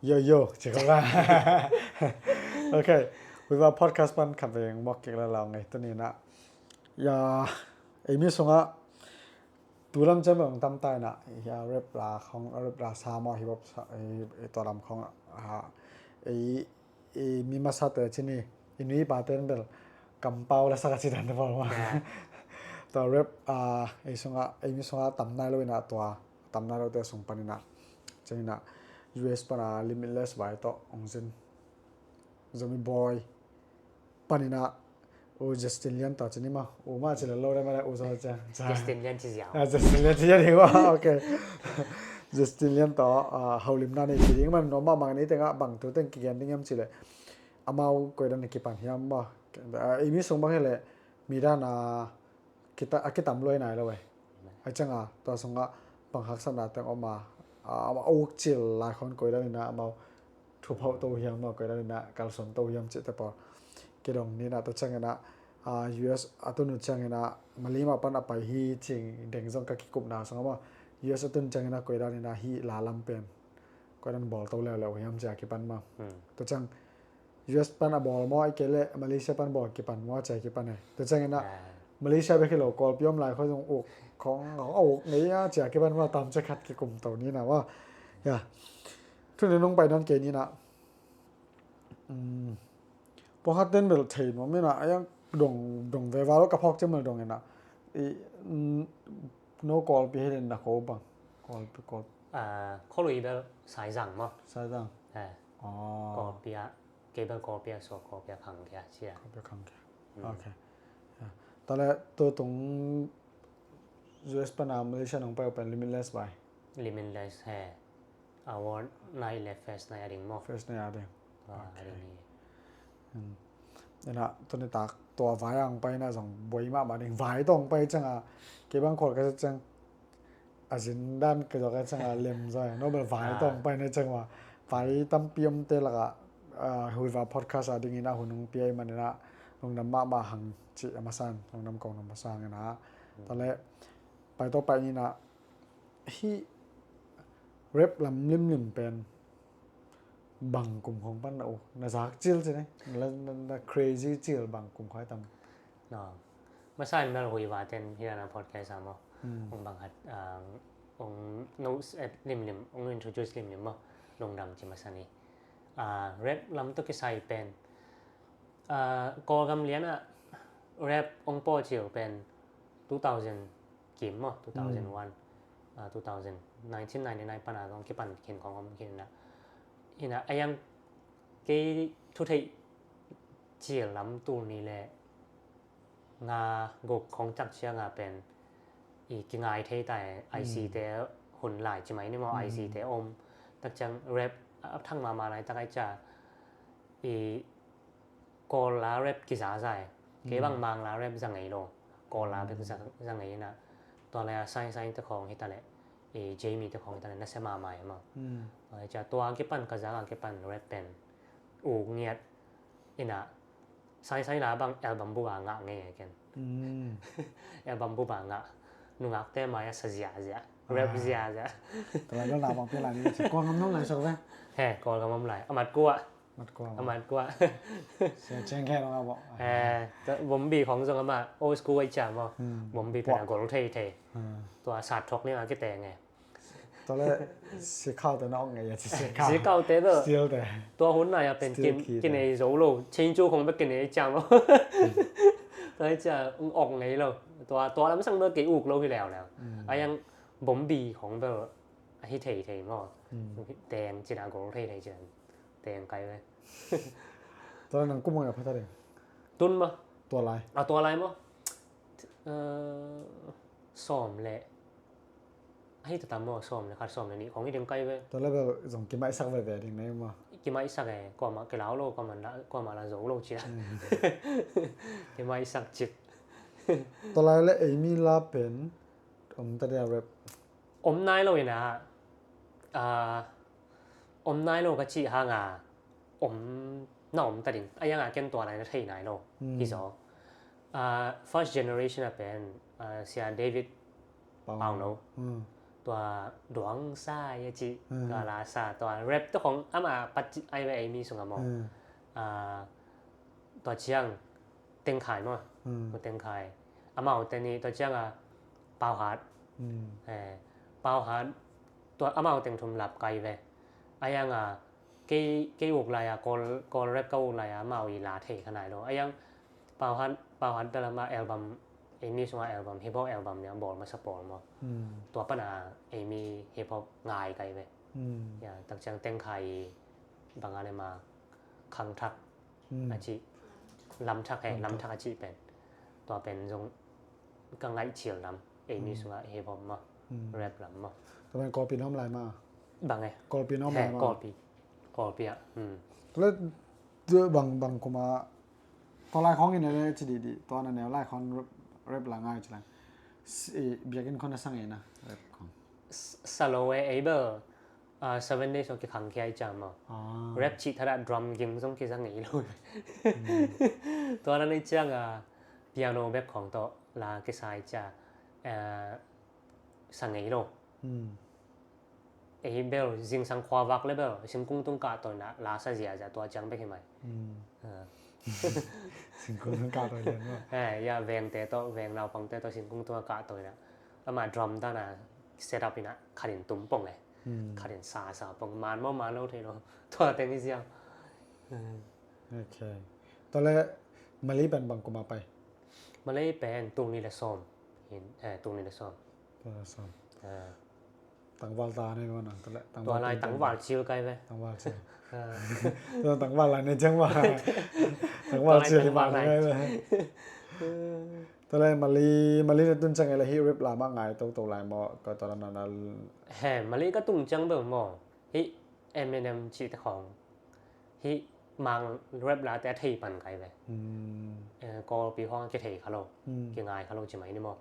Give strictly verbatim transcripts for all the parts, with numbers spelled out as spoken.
Yo, yo, ci ko la. Ok. Huiva podcast pan khat veng mawk kik la lau ngei tuni na. Ya, ei mi sungah tulam cem ong tam tai na. Ya, rap la khong, rap la sa maw, hip hop sa, eh, eh, tua lam khong, ah, ei, ei mi masa te cini, i nui pa ten bel kampau la sa ka ci dan te bol ma. Ya. Tua rap, ah, ei sungah, ei mi sungah tam nai lo ina tua, tam nai lo te sung pan ina. Ceng ina, U S pan a Limitless vai to, ong zin. Zomi boy. Pan ina, u Justin Lian to cini ma. U ma ci la lo dai ma la u zo ceng. Justin Lian ci ziau. Ah, Justin Lian ci ziau ding wa. Ok. Justin Lian to, ah, haulim na nei ci ding man no ma mang nei teng a bang tu teng kigen ding yam ci le. Amau koi dan kipan hiam ma. Ah, i mi sung bang hi le, mi dan a, kita, a kitam luai nai lo eh. Ai ceng a, tua sung a, bang haksatna teng om a, a, a uk cil lai khon koi dan ina, amau thuphauh to hiam, amau koi dan ina, kalsuan to hiam cih te pawl. Kidong ni na, tua ceng ina, a, U S a tun u ceng ina, Mali ma pan a pai hi cing, deng zong ka kikupna sung a ma, U S a tun ceng ina, koi dan ina, hi la lam pen. Koi dan bawl to leuleu hiam cia kipan ma. Hmm. Tua ceng, U S pan a bawl maw, ai kei le Malaysia pan bawl kipan maw, cia kipan eh. Tua ceng ina, ah, Malaysia bek hi lo, Kawlpi om lai khoi zong uk, khong, khong a uk ngei a, cia kipan maw, tam cia khat kikum to ni na maw. Ya. Tuni nung pai dan kei ni na. Hmm. Pawngkhat ten bel thei nuam ina, a yang dong, dong veva lo ka phawk cem bel dong ina. I, mm, no Kawlpi hi den na ko bang. Kawlpi, Kawl. Ah, Kawlpi bel Saizang maw. Saizang. Eh. Oh. Kawlpi a, kei bel Kawlpi a, so Kawlpi a khang kia, cia. Kawlpi a khang kia. Hmm. Ok. Ya. Tale tu tung U S pan a Malaysia nong pai open Limitless vai. Limitless he. Award nai le fest nai a ding maw. Fest nai a ding. Ah, ok. A ding ni. Hmm. Ina, tuni tak, tua vai ang pai na zong buai mahmah ding. Vai tong pai ceng a, kei bang khol ka ceng. A zin dan ka zong ka ceng a lem zai. No bel vai, ah, tong pai na ceng wa. Vai tampi om te laka, ah, Huiva podcast a ding ina hun hong pia i man ina, lungdam mahmah hang ci a masan, lungdam kong na masang ina. Hmm. Tale, pai to pai ina, hi rap lam limlim pen bang kum khong pan na u, na zak cil ci ne, na, na, na crazy cil bang kum khong tam. No. Masa in bel Huiva ten hi na podcast a maw. Hmm. Ong bang hat, ah, ong no, eh, limlim, ong introduce limlim maw. Lungdam ci masa ni. Ah, rap lam to kisai pen. Ah, Kawlgam lian ah rap ong paw cil pen two thousand kim maw, two thousand one, ah, two thousand, nineteen ninety-nine pan a kong kipan khin kong om khin na. Ina, a yang kei thu theih cil lam tul ni le nga guk khong cak cia nga pen i kingai thei tai, I C te hun lai ci mai ni maw, I C te om. Tak ciang rap a thang mama lai tak ai cia i Kawl la rap kiza zai. Kei bang Mang la rap za ngei lo. Kawl la bek za, za ngei ina. Tua le a Sai Sai te khong hi ta le, i Jamie te khong hi ta le, na se mama e maw. Tua le cia tua kipan ka za a kipan rap pen u ngiat ina. Sai Sai la bang album bup a ngah ngei e ken. Album bup a ngah. Nungak te mai a sa zia zia. Rap zia zia. Tua la bang pia la ni sa Kawlgam nong lai sa ko ve. He, Kawlgam om lai. Amat kua. Mat kua. Amat kua. Sia cheng khe lo nga bo. Eh, bombi khong zong ama old school ai cha maw. Bombi pen a gol thei thei. Tua sat thok ni a kiteng e. Tua le si khau te na ong ngai a si khau. Si khau te lo. Steel te. Tua hun na ya pen kin, kin ei zo lo. Cheng chu khong be kin ei cha maw. Tua ai cha ong ong ngai lo. Tua, tua lam sang be kei uk lo hi leo leo. A yang bombi khong be a hi thei thei maw. Teng chin a gol thei thei chin. Teng kai ve. Tua nang kum ong a pha ta ding. Tun ma. Tua lai. A tua lai maw. Eh, sawm le. Ahi ta tam maw, sawm le khat sawm le nih khong i ding kai ve. Tua le bel zong kimai sak ve ve ding nei maw. Kimai sak e, kuama kilau lo, kuama la, kuama la zo lo cia. Kimai sak cit. Tua lai le ei mi la pen om ta dia rap. Om nai lo ina, ah, om nai lo ka cih hanga om na om ta ding. A yanga ken tua lai na thei nai lo. Hi zo. Ah, first generation a pen, ah, Sia David Pauno. Tua Duang Sai a cih, hmm, tua la sa, tua rap tua khong ama pat cih ai ve ei mi sungah maw. Hmm. Ah, tua ciang Teng Khai maw. Hmm. Tua Teng Khai. Amau te ni tua ciang a Pau Hat. Hmm. Eh, Pau Hat tua amau teng thum lap kai ve. A yang a kei, kei uk lai a, Kawl, Kawl rap ka uk lai a, amau i la thei kha nai lo. A yang Pau Hat, Pau Hat dah lam a album, ei mi sungah album, hip hop album nih a bawl masa pawl maw. Hmm. Tua pan a ei mi hip hop ngai kai ve. Hmm. Ya, tak ciang Teng Khai bang a le ma Khang Thak, hmm, a cih, Lam Thak he, Lam Thak. Lam Thak a cih pen. Tua pen zong ka ngaih cil lam, ei mi, hmm, sungah hip hop maw, hmm, rap lam maw. Tua pen Kawlpi na om lai ma. Bang e. Kawlpi na om lai ma. Kawlpi. Kawlpi ah. Hmm. Tua le, tua bang, bang kum a, tua lai khong in a le ci didi, tua na neu lai khong rap, rap la ngai ci lang. Si, biakinn khong na sang e na, rap khong. S-, sa lo e, ei bel, ah, seven days aw kikhang khia i ciang maw. Ah. Rap cih thadah drum ging zong kiza ngei lo. Hmm. Tua na nei ciang a, piano bek khong tawh la kisa i ciang, eh, sa ngei lo. Hmm. Ei bel, zingsang khua vak le bel, singkung tung kah tawina, la sa ziazia tua ciang bek hi mai. Hmm. Ah. Singkung tung kah tawi lian maw. Eh, ya, vengte tawh, veng naupangte tawh singkung tung kah tawina. Ama drum dana set up ina, khatin tum pong e. Hmm. Khatin sa sa pong, man maw man lo thei lo. Tua teng hi ziau. Hmm. Ok. Tua le Malay pen bang kum a pai? Malay pen tul nih le sawm. Hin, eh, tul nih le sawm. Tul nih le sawm. Ah. Tangval ta nei maw nang, tua lai tangval cil kai ve. Tangval cil. Ah. Tua tangval lai nei ciang maw. Tangval cil hi bang kai ve. Tua lai Malay, Malay na tun ciang ei la hih rap la mah ngai toto lai maw, ka tua la na na. He, Malay ka tung ciang bel maw. Hih Eminem cih te khong. Hih Mang rap late a thei pan kai ve. Hmm. Eh, Kawlpi khong a kithei kha lo. Hmm. Kingai kha lo ci mai ni maw.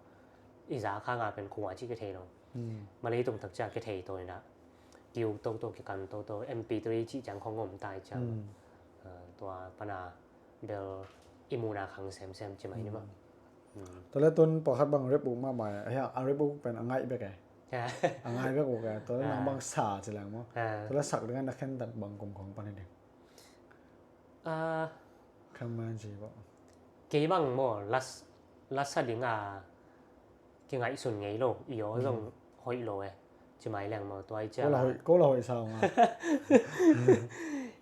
I za khang a pen khua cih kithei lo. Hmm. Malay tung tak ciang kithei to ina. Kiuk toto, kikan toto, M P three cih ciang khong om tai ciang. Hmm. Eh, tua pana bel i muna khang semsem ci mai ni maw. Hmm. Hmm. Tua le tun pawlkhat bang rap uk mahmah e. A, a rap uk pen a ngaih bek e. Ya. A ngaih bek uk e. Tua le nang bang sa ci leng maw. Ah. Tua le sak ding a na khentat bang kum khong pan hi ding. Ah. Khaman ci bang. Kei bang maw, las, lasa ding a kingaihsun ngei lo, i aw zong hoih lo e. Ci mai leng maw, tua i ciang. Ko la hoih, ko la hoih sa ung a.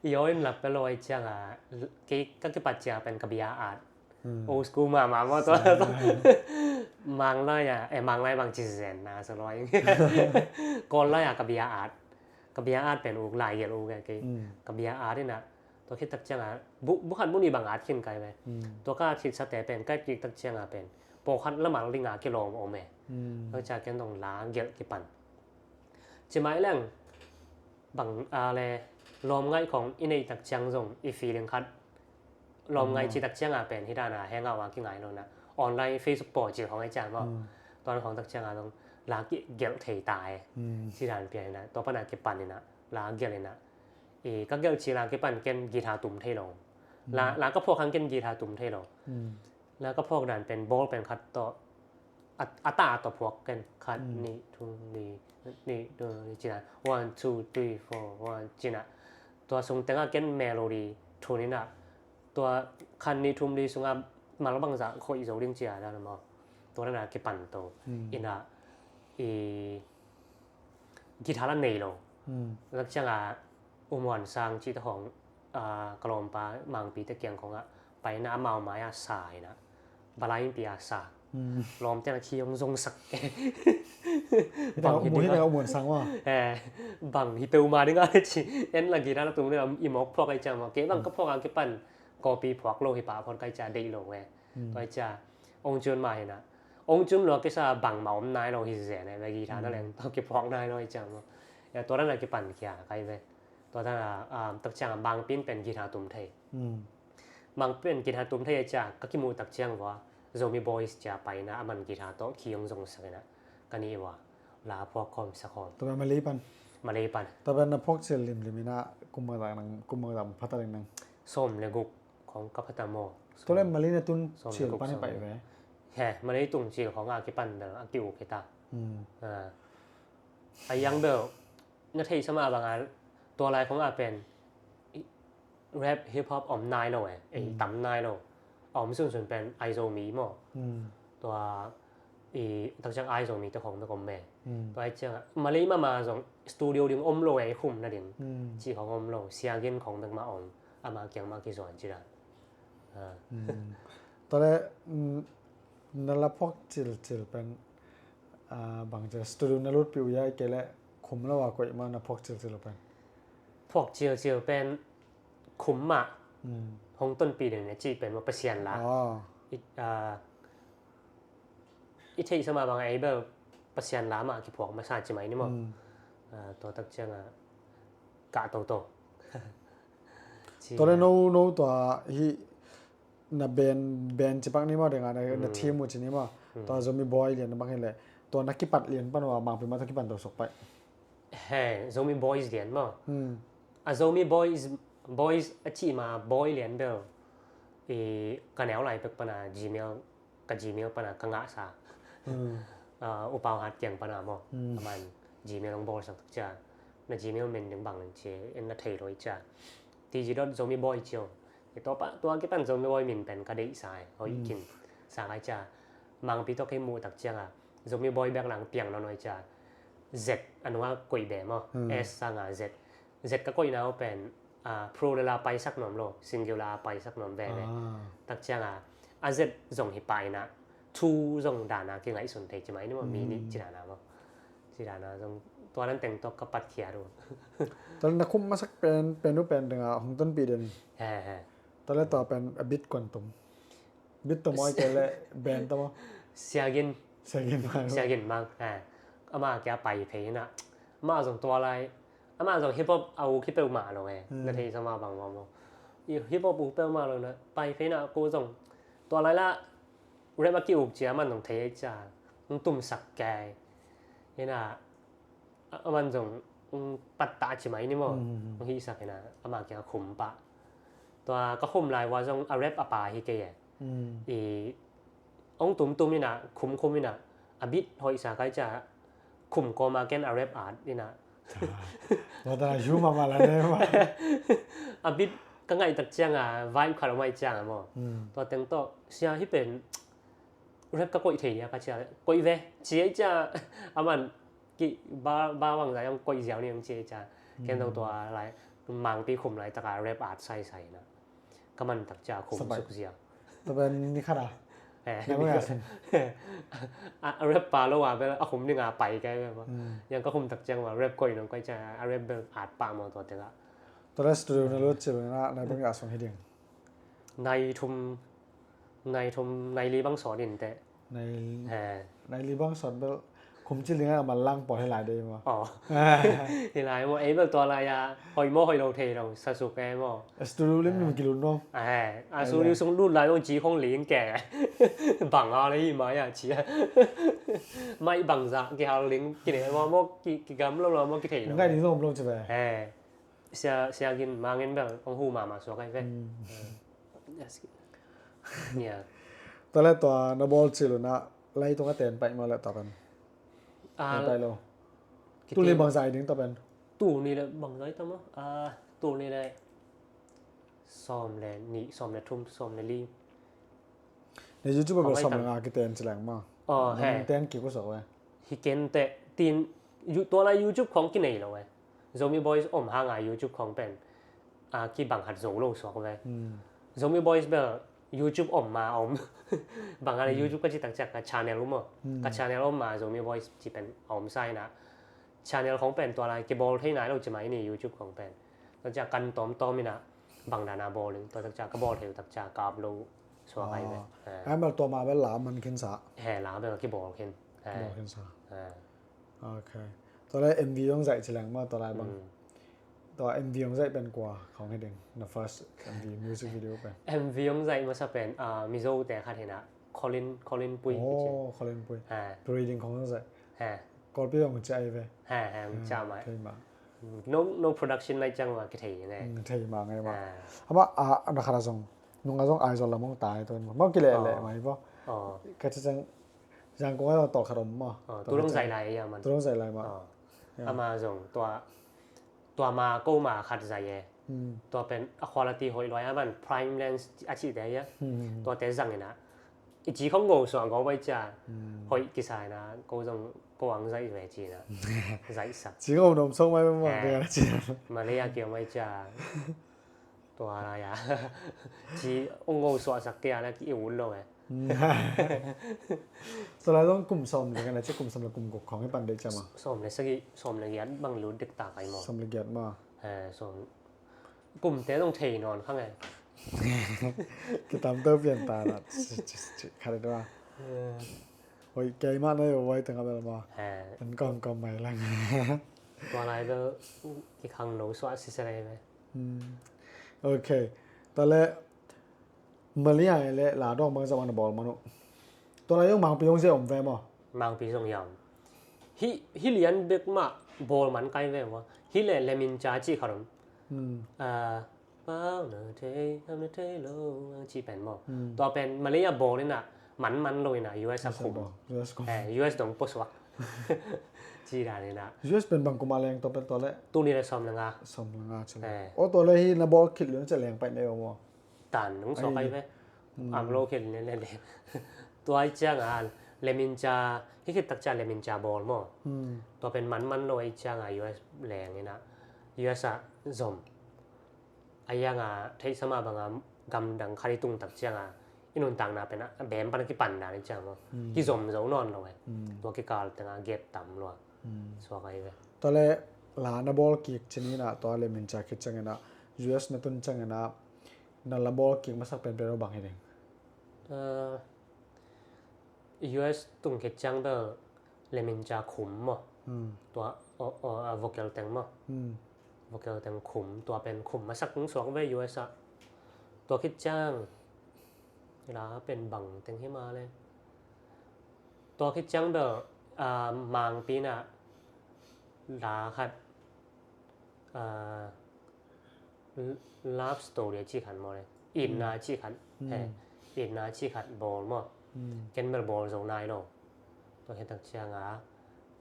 I aw in lap pe lo i ciang a, kei ka kipat ciang pen ka bia at. Hmm. Old school mahmah maw tua. Sa. Mang lai a, eh, Mang lai bang ci zen na, sa lo i. Kawl lai a ka bia at. Ka bia at pen uk lai gel uk e kei. Hmm. Ka bia at ina, tua khit tak ciang a, bu, bu khat bu nih bang at khin kai ve. Hmm. Tua ka at khit sate pen, ka at kik tak ciang a pen. Pawlkhat lamal ding a kilawm om e. Hmm. Tua ciang ken dong la gelh kipan. Ci mai leng, bang a le, lawm ngaih khong i neih tak ciang zong, i feeling khat. Lawm ngaih ci tak ciang a pen, hi dan a, hang out a kingai lo na. Online, Facebook pawl cil khong ai ciang maw. Hmm. Tuan khong tak ciang a zong, la ki gelh thei ta e. Hmm. Ci dan pia ina, tua pan a kipan ina, la gelh ina. I ka gelh ci la kipan ken guitar tum thei lo. La, hmm, la ka phuak hang ken guitar tum thei lo. Hmm. La ka phuak dan pen ball pen khat tawh a, a ta tawh phuak ken khat, hmm, nih, thum, li, nih, thum, li ci na. One, two, three, four, one, ci na. Tua sung teng a ken melody thun ina. Tua khat nih thum li sung a mal bangzah khoih zo ding ci a dan maw. Tua dan a kipan to. Hmm. Ina i guitar la nei lo. Hmm. Lak ciang a U Muan Sang cih te khong, ah, ka lawmpa Mangpi te kiang khong a, paina amau mai a sa ina. Balai pi a sa. Hmm. Lawm te na khi ong zong sak. Bang hi ding a. U Muan Sang wa. Eh, bang hi peuhmah ding a ci. En la guitar la tum ding a, i mawk phuak ai ciang maw. Kei bang ka phuak a kipan, copy phuak lo hi pah phot kai ciang deih lo e. Hmm. Tua ciang, ong cun mah hi na. Ong cun lua kisa bangmah om nai lo hi zen e, guitar na leng tawh kiphuak nai lo hi ciang maw. Ya, tua dan a kipan khia kai ve. Tua dan a, ah, tak ciang a Mangpi pen guitar tum thei. Hmm. Mangpi pen guitar tum thei a ciang, ka kimuh tak ciang vua, Zomi Boys cia paina, aman guitar tawh khi ong zong sak ina, ka ni vua, la phuak khawm sak khawm. Tua pen Malay pan. Malay pan. Tua pen na phuak cil limlim ina, kum bangzah nang, kum bangzah phata ding nang. Sawm le guk khong ka phata maw. Tua le Malay na tun cil pan hi pai ve. He, Malay tung cil khong a kipan bel a ki-uk hi ta. Hmm. Ah. A young bel na theihsa mah bangah tua lai khong a pen rap hip hop om nai lo e, ei tam nai lo. A om sunsun pen Aizomi maw. Tua i takciang Aizomi te khong bek om e. Tua ai ciangah Malay mahmah zong studio ding om lo e, khum na ding ci khong om lo, siagin khong bek mah om, ama kiang mah kizuan ci dan. Tua le na la phuak cilcil pen bang ci studio na lutpih uh ia i kei le khum lo a koih mah na phuak cilcil uh pen? Phuak cilcil pen khum mah hong tonpih ding na cih pen mah Pasian la. I theihsa mah bangah ei bel Pasian la mah kiphuak masa ci mai ni maw. Tua takciangah kah toto. Tua le no no tua hih na band, band cipak ni maw, dengah na team uh ci ni maw. Tua Zomi Boy lian na bang hileh tua na kipat lian pan uh a Mangpi mah tua kipan to sok pai. He, Zomi Boys lian maw. A Zomi Boys, Boys a cih ma Boy lian bel i ka neu lai pek pana Gmail, ka Gmail pana ka ngahsa. Upau Hat kiang pana maw. Aman Gmail hong bawlsak tak cia na Gmail men ding bang ci en na thei lo i cia. Tg dot Zomi Boy cio. I tua pa, tua kipan Zomi Boy min pen ka deihsa e. Hoih kin sa ngai cia. Mangpi tua kei muh tak cianga Zomi Boy bek lang piang nawn hoih cia. Z a nunga koih be maw. S sanga Z. Z ka koihna uh pen plural a paisak nuam lo, singular a paisak nuam veve. Tak cianga a Z zong hi pa ina two zong dana kingaihsun thei ci mai ni maw, mi nih ci dana maw. Ci dana zong tua nan teng tua ka patkhiat uh. Tua na khum masak pen, pen uh pen dinga hong tonpih den. He, he. Tua le tua pen a bit kuan tum. Bit tua maw i kei le band tua maw? Siagin. Siagin Mang. Siagin Mang. Ama kia pai phei na. Ama zong tua lai. Ama zong hip hop a u khi peuhmah lo e. Na thei sa ma bang maw maw. Hip hop u peuhmah lo na. Pai phei na ko zong. Tua lai la rap a ki uk cia man zong thei ai cia. Ng tumsak kei. Ina aman zong pattah ci mai ni maw. Hong hihsak hina ama kia khum pah. Tua ka khum lai ua zong a rap a pa hi kei e. I hong tumtum ina khumkhum ina a bit hoihsa kai cia khum kawma ken a rap at ina. Tua tana humor mah la ne maw. A bit ka ngaihtak cianga vibe khat a mai cianga maw. Tua teng tawh sia hi pen rap ka koih thei dia ka cia koih ve ci ai cia aman ki ba ba wang zai ang koih ziau ni ang ci ai cia ken dong tua lai Mangpi khum lai taka rap at sai sai na ka man tak cia khum suk ziau. Tua pen ni khat a. A rap pa lo a bel a khum dinga pai kai ve ba yang ka khum tak ciang ba rap koih nong koih cia a rap bel at pa maw tua teka. Tua le studio na lut cil na nai bang a song hi ding. Nai thum nai thum nai li bang sawt in te. Nai li bang sawt bel khum cil dinga man lang pawl hi lai dei maw. Hi lai maw ei bel tua lai a hoi maw hoi lo thei lo sa suk e maw. Studio lim lim kilun maw. A studio sung lut lai maw ci khong ling ke. Bang a le hi mai a ci a mai bang za kihal ling kine maw maw kigam lo lo maw kithei lo. Ngai ding zom lo ci ve. Sia, sia gin mangin bel hong hu mama suak ai ve. Tua le tua na bawl cil una lai tung a ten paih maw le tua pen. Ten paih lo. Tuni bangzai ding tua pen. Tuni le bangzai ta maw. Tuni le sawm le nih, sawm le thum, sawm le li. Ne YouTube bel sawm le nga kiten ci leng maw. Ten kik usawk ve. Hi ken te tin tua lai YouTube khong kinei lo e. Zomi Boys om hanga YouTube khong pen a kibang hat zo lo suak ve. Zomi Boys bel YouTube om ma om. Bang a le YouTube ka ci tak ciak ka channel um aw. Ka channel om ma Zomi Boys ci pen a om sa ina. Channel khong pen tua lai kibawl thei nai lo ci ma ini YouTube khong pen. Tua ciak kan tawmtawm ina bang dana bawl in tua tak ciak ka bawl thei uh tak ciak ka upload suak ai ve. Ai bel tua ma bel la man khin sa. He la bel kibawl khin. Kibawl khin sa. Ok. Tua lai M V hong zaih ci leng maw tua lai bang. Tua M V hong zaih pen kua khong hi ding na first M V music video pen. M V hong zaih masa pen Mizo te khat hina Colin, Colin Pui. Oh, Colin Pui. Pre-wedding khong hong zaih. Kawlpi hong ci ai ve. Hong ci mai. Thei mah. No, no production lai ciang ma kithei ne. Thei mah ngai mah. Hama a na khat a zong nung a zong Aizawl lam hong tai tuan maw kileh leh mai maw. Ka ci ciang Zangkong a zong tawlkhat om maw. Tulung zai lai a man. Tulung zai lai maw. Ama zong tua, tua ma ko ma khat zai e. Tua pen a quality hoih luai a man prime lens a cihte ia. Tuate zang ina i ci khong ngo suah go bai cia hoih kisa ina ko zong ko ang zai ve ci ina zai sak. Ci ngo nom song mai mo. Malaysia kiang mai cia. Tua lai a ci ong ngo suahsak kei a le ki i un lo e. Tua lai zong kum sawm le kan a ci kum sawm le kum guk khong i pan dei ciam a? Sawm le sagih, sawm le giat bang lut diktak ai maw? Sawm le giat maw? Sawm kumte zong thei nawn khang e. Kitam teu pian ta na. Khat dua. Oi kei mah na yo wai teng a bel maw? An kawm kawm mai lang. Tua lai bel kikhang lo suah sisele ve. Ok. Tua le Malaysia le la dawng bang zong ana bawl man uh. Tua lai zong mangpi zong zia om ve maw? Mangpi zong yam. Hi lian bek mah bawl man kai ve maw? Hi le lemin ca ci khat om. Pau na thei, kam na thei lo, ang ci pen maw? Tua pen Malaysia bawl ina man man lo ina U S a khum. U S dong posuak. Ci dan ina. U S pen bang kum a leng tua pen tua le? Tuni le sawm le nga. Sawm le nga ci le. O tua le hi na bawl khit lian ci leng pai ne maw? Tan nung suak ai ve. Am lo khit lian le le. Tua ai ciang a lemin ca, hi khit tak ca lemin ca bawl maw? Tua pen man man lo ai ciang a U S leng ina U S a zom. A iang a theihsa mah bang a gamdang khat i tung tak ciang a i nuntakna pen a bem pan a kipan dan i ciang maw? Kizom zo nawn lo e. Tua kikal teng a gap tam lua. Suak ai ve. Tua le la na bawl kik cin ina tua lemin ca khit ciang ina U S na tun ciang ina na la bawl kik masak penpen lo bang hi ding? U S tung khit ciang bel lemin ca khum maw? Tua vocal teng maw? Vocal teng khum, tua pen khum masak hong suak ve U S ah. Tua khit ciang la pen bang teng hi ma le. Tua khit ciang bel mangpi na la khat love story a ci khat maw le, itna ci khat, itna ci khat bawl maw? Ken bel bawl zo nai lo. Tua khit tak ciang a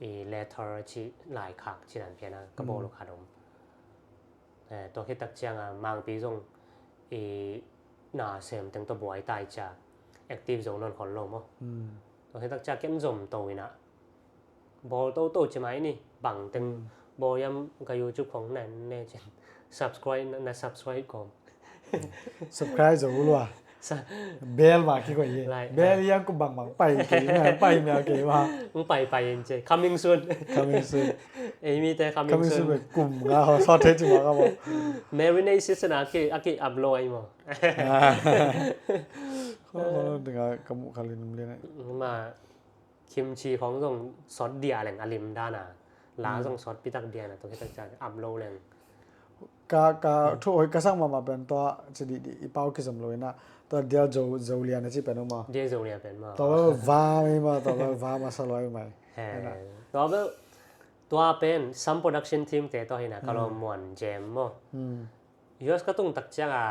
i letter ci laikhak ci dan pian a ka bawl uh khat om. Tua khit tak ciang a mangpi zong i na sem teng tua buai tai cia active zo nawn khol lo maw? Tua khit tak cia ken zom to ina bawl toto ci mai ni, bang teng bawl yam ka YouTube khong nan ne cin subscribe na subscribe kawm. Subscribe zo lua. Bel ma kiko ye. Bel yang ku bang bang pai ke ma pai mel ke ma. Pai pai in ce. Coming soon. Coming soon. Ei mi te coming soon. Kum nga ho so te ci ma ka mo. Marinate season a ki a ki upload ai mo. Ko ko dinga kamu kali num lian ai. Ma kimchi khong zong sawt dia leng a lim dan a la zong sawt pitak dia na tua khit tak ciang upload leng. Ka ka thu oi ka sang mama pen tua ci di di i pau kizom lo ina tua dia zo zo lia na ci pen uma. Dia zo lia pen ma. Tua va mai ma tua va ma sa loi mai. Tua bel tua pen some production team te tua hina ka lo muan jam mo. U S ka tung tak ciang a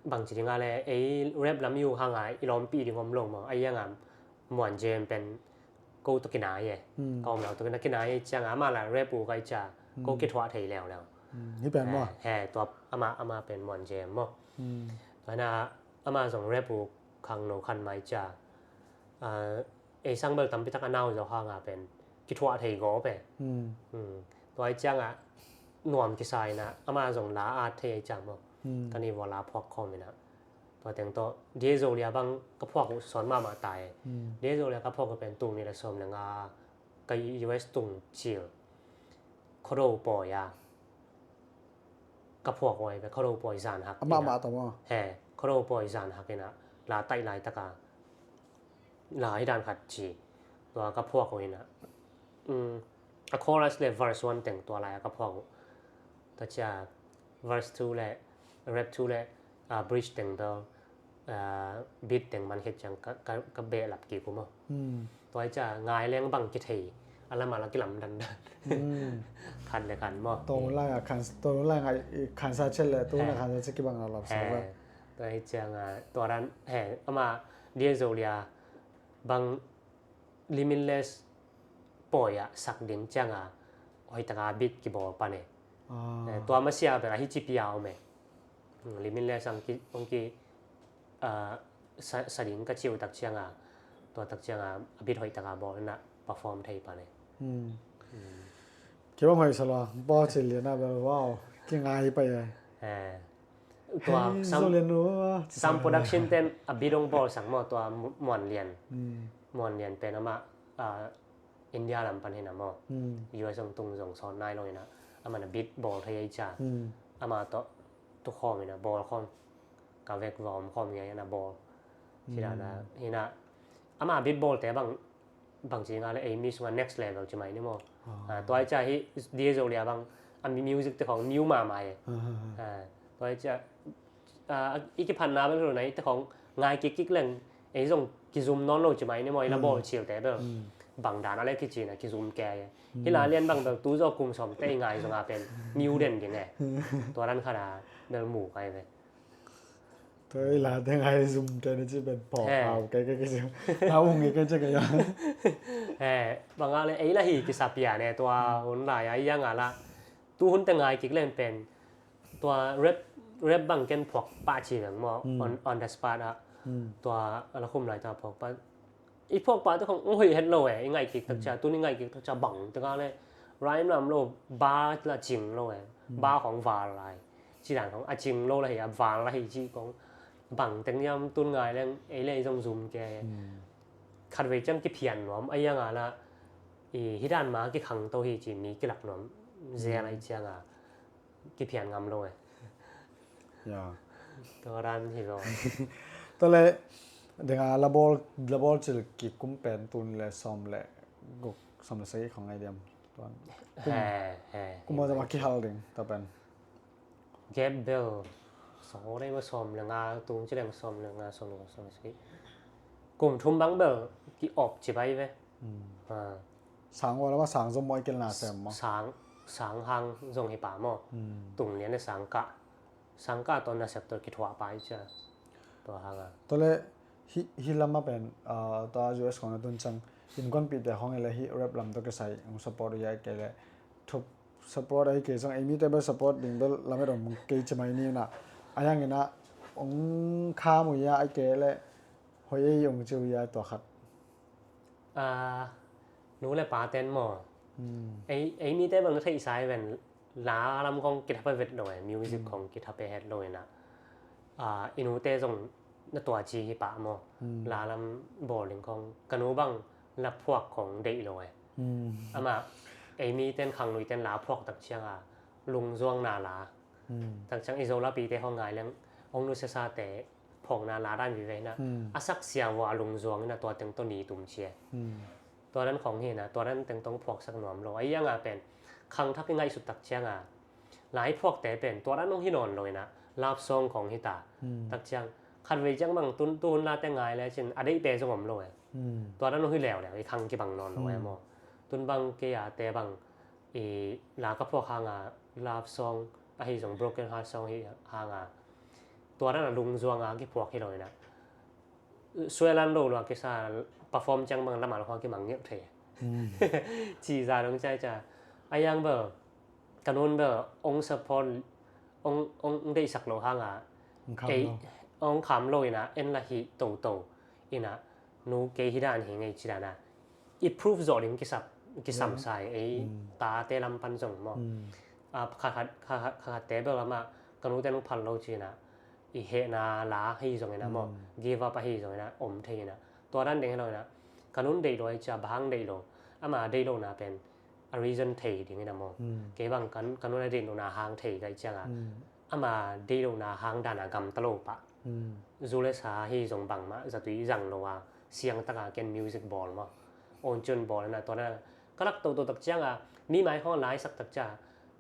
bangci dinga le ei rap lam yu hanga i lawmpi ding om lo maw a ianga muan jem pen ko to kinai e. Ka om lo to kina kinai e cianga ama la rap u kai cia ko kithuah thei leuleu. Hi pen maw? He tua ama ama pen muan jem maw? Tua hina ama zong rap u khang no khan mai cia ei sang bel tampi tak a nau zo hanga pen kithuah thei go pe. Tua i cianga nuam kisa ina ama zong la at thei ai ciang maw? Kani vua la phuak khawm ina tua teng tawh dia zo lia bang ka phuak uh sawn mahmah ta e. Dia zo lia ka phuak uh pen tung ni la sawm le nga ka U S tung cil khuado pawi a ka phuak uh ai ve khuado pawi zan hak. Amahmah ta maw? He khuado pawi zan hak ina la taih lai taka la hi dan khat ci tua ka phuak uh ina a chorus le verse one teng tua lai a ka phuak uh. Tua cia verse two le rap two le bridge teng bel beat teng man khit ciang ka behlap kik uh maw? Tua i cia ngai leng bang kithei a lam a la kilam dandan khat le khat maw? Tawng lai a khan tawng lai a khansa chet le tawng lai khansa chet kibang a lawp sa. Tua i cianga tua dan he ama dia zo lia bang limitless pawi ah sak ding cianga hoih taka beat kibawl pan e. Ah. Eh, tua masia bel ahi ci pia om e. Hmm, Limitless ang ki, ang ki, ah, sa, sa ding ka ciu tak cianga, tua tak cianga a beat hoih taka bawl na perform thei pan e. Hmm. Hmm. Kibang hoih sa lo, bawl ci lian a bel, wow, kingai pa e. Eh. Tua Hey, Sam, Zolian nu, ah, Sam Production ten a beat hong bawl sak maw, tua Mu-, Muan Lian. Hmm. Muan Lian pen ama, ah, India lam pan hina maw. Hmm. U S hong tung zong sawn nai lo hina. Ama na beat bawl thei ai cia. Hmm. Ama tawh tu khawm hina, bawl khawm. Ka vek va om khawm hina, hina bawl. Sida na, hmm, hina. Ama beat bawl te bang bangci nga le ei mi sunga next level ci mai ni maw. Ah. Ah, tua i cia hi D J Zolia bang a mi music te khong new mahmah e. Ah, ah, ah. Ah, tua i cia, ah, i kiphatna bel hulu na i te khong ngai kik kik leng ei zong kizum nawn lo ci mai ni maw, i la, hmm, bawl cil te bel. Hmm. Bang dan a le kici na kizum ke e. Hmm. Hi la lian bang bel tu zaw kum sawm te i ngai zonga pen new den ding e. Tua dan khat a bel mu kai ve. Tua i la te ngai zum te ni ci pen pawk, he, hau ke ke ke ci. Na ung ke ke ci ke ya. He, bang a le ei la hi kisa pia ne tua, hmm, hun lai a i yang a la. Tu hun te ngai kik leng pen. Tua rap, rap bang ken phuak pah ci veng maw, hmm, on, on the spot a. Hmm. Tua a la khum lai tua phuak pah. I phuak pah te khong ong hoih het lo e, i ngaih kik tak cia, hmm, tun i ngaih kik tak cia bang te ka le. Rhyme lam lo, bar la cing lo e. Hmm. Bar khong val lai. Ci dan khong a cing lo la hi, a val la hi ci khong. Bang teng yam tun ngai leng, ei le ei zong zum ke. Hmm. Khat vei ciang kiphian nuam, a yang a la, i hi dan ma kikhang to hi ci mi kilak nuam. Zel, hmm, ai ciang a. Kiphian ngam lo e. Ya. Tua dan hi lo. Tua le, denga la bawl, la bawl cil kikum pen tun le sawm le guk, sawm le sagih khong ngai diam. Tua kum, he, he, kum he, ma zama kihal ding, tua pen. Gap bel, sawm le nga, sawm le nga, tung ci le sawm le nga, sawm le nga, sawm le sagih. Kum thum bang bel, ki op ci bai ve. Hmm. Ah. Sang ua lama sang zong mawi kel na sem maw? Sang, sang hang zong hi pa maw? Hmm. Tung lian le sang ka. Sang ka tawh na sep tawh kithuah pa i cia. Tua hang a. Tua le hi, hi lama pen, ah, tua U S khong na tun ciang. Innkuanpihte khong i le hi rap lam tawh kisai. Hong support uh ya i ke le. Thup support a i ke zong. Ei mite bel support ding bel lamet om kei ci mai ni na. A yang ina. Hong kham uh ya i ke le. Hoih ei hong ci uh ya tua khat. Ah, nu le pa ten maw. Hmm. Ei, ei mite bang na theihsa hi ven la lam khong kithap a vet lo e, music, hmm, khong kithap a het lo e na. Ah, i nute zong na tua ci hi pah maw. Hmm. La lam bawl ding khong. Ka nu bang la phuak khong deih lo e. Hmm. Ama, ei mi ten khanglui ten la phuak tak ciang a lungzuang na la. Hmm. Tak ciang i Zo lapite khong ngai leng ong nu sesa te phawkna la dan vive hina. Hmm. A sak sia vua a lungzuang hina tua teng tawh ni tum cia. Hmm. Tua dan khong hina, tua dan teng tawh phuaksak nuam lo. A ianga pen, khangthak i ngaihsut tak cianga, lai phuakte pen, tua dan hong hi nawn lo hina, love song khong hita. Hmm. Tak ciang, khat vei ciang bang tun, tu hun late ngai le cin, a deih pe zong om lo e. Hmm. Tua dan hong hi leuleu, i khang kibang nawn lo e, hmm, maw. Tun bang kei a te bang, i la ka phuak hanga love song ahi zong broken heart song hi hanga tua dan a lungzuanga kiphuak hi lo ina. Suailan lo lua kisa perform ciang bang lama lo hua kimang ngiat thei. Hmm. Ci za dong cai ca. A yang bel ka nun bel ong support ong, ong, ong deihsak lo hanga. Ong kham lo. Ei, ong kham lo ina en la hi toto ina. Nu kei hi dan hi ngei ci dana. I proof zawh ding kisap, kisam, yeah, sai ei, mm, tate lam pan zong maw. Mm. A, kha khat, kha khat, kha khat te bel ama, ka nu te nung phal lo cina. I hehna la hi zong ina maw. Mm. Give up ahi zong ina, om thei ina. Tua dan ding hi lo ina. Ka nun deih lo ai cia, bang deih lo. Ama deih lo na pen, a reason thei ding ina maw. Mm. Kei bang kan, ka nun a deih lo na hang thei gai cianga. Mm. Ama deih lo na hang dana gam ta lo pah. Mm. Zu le sa hi zong bangmah zatui zang lo a, siang taka ken music bawl maw. On cun bawl na tua na, ka lak toto tak cianga, mi mai khong lai sak tak cia.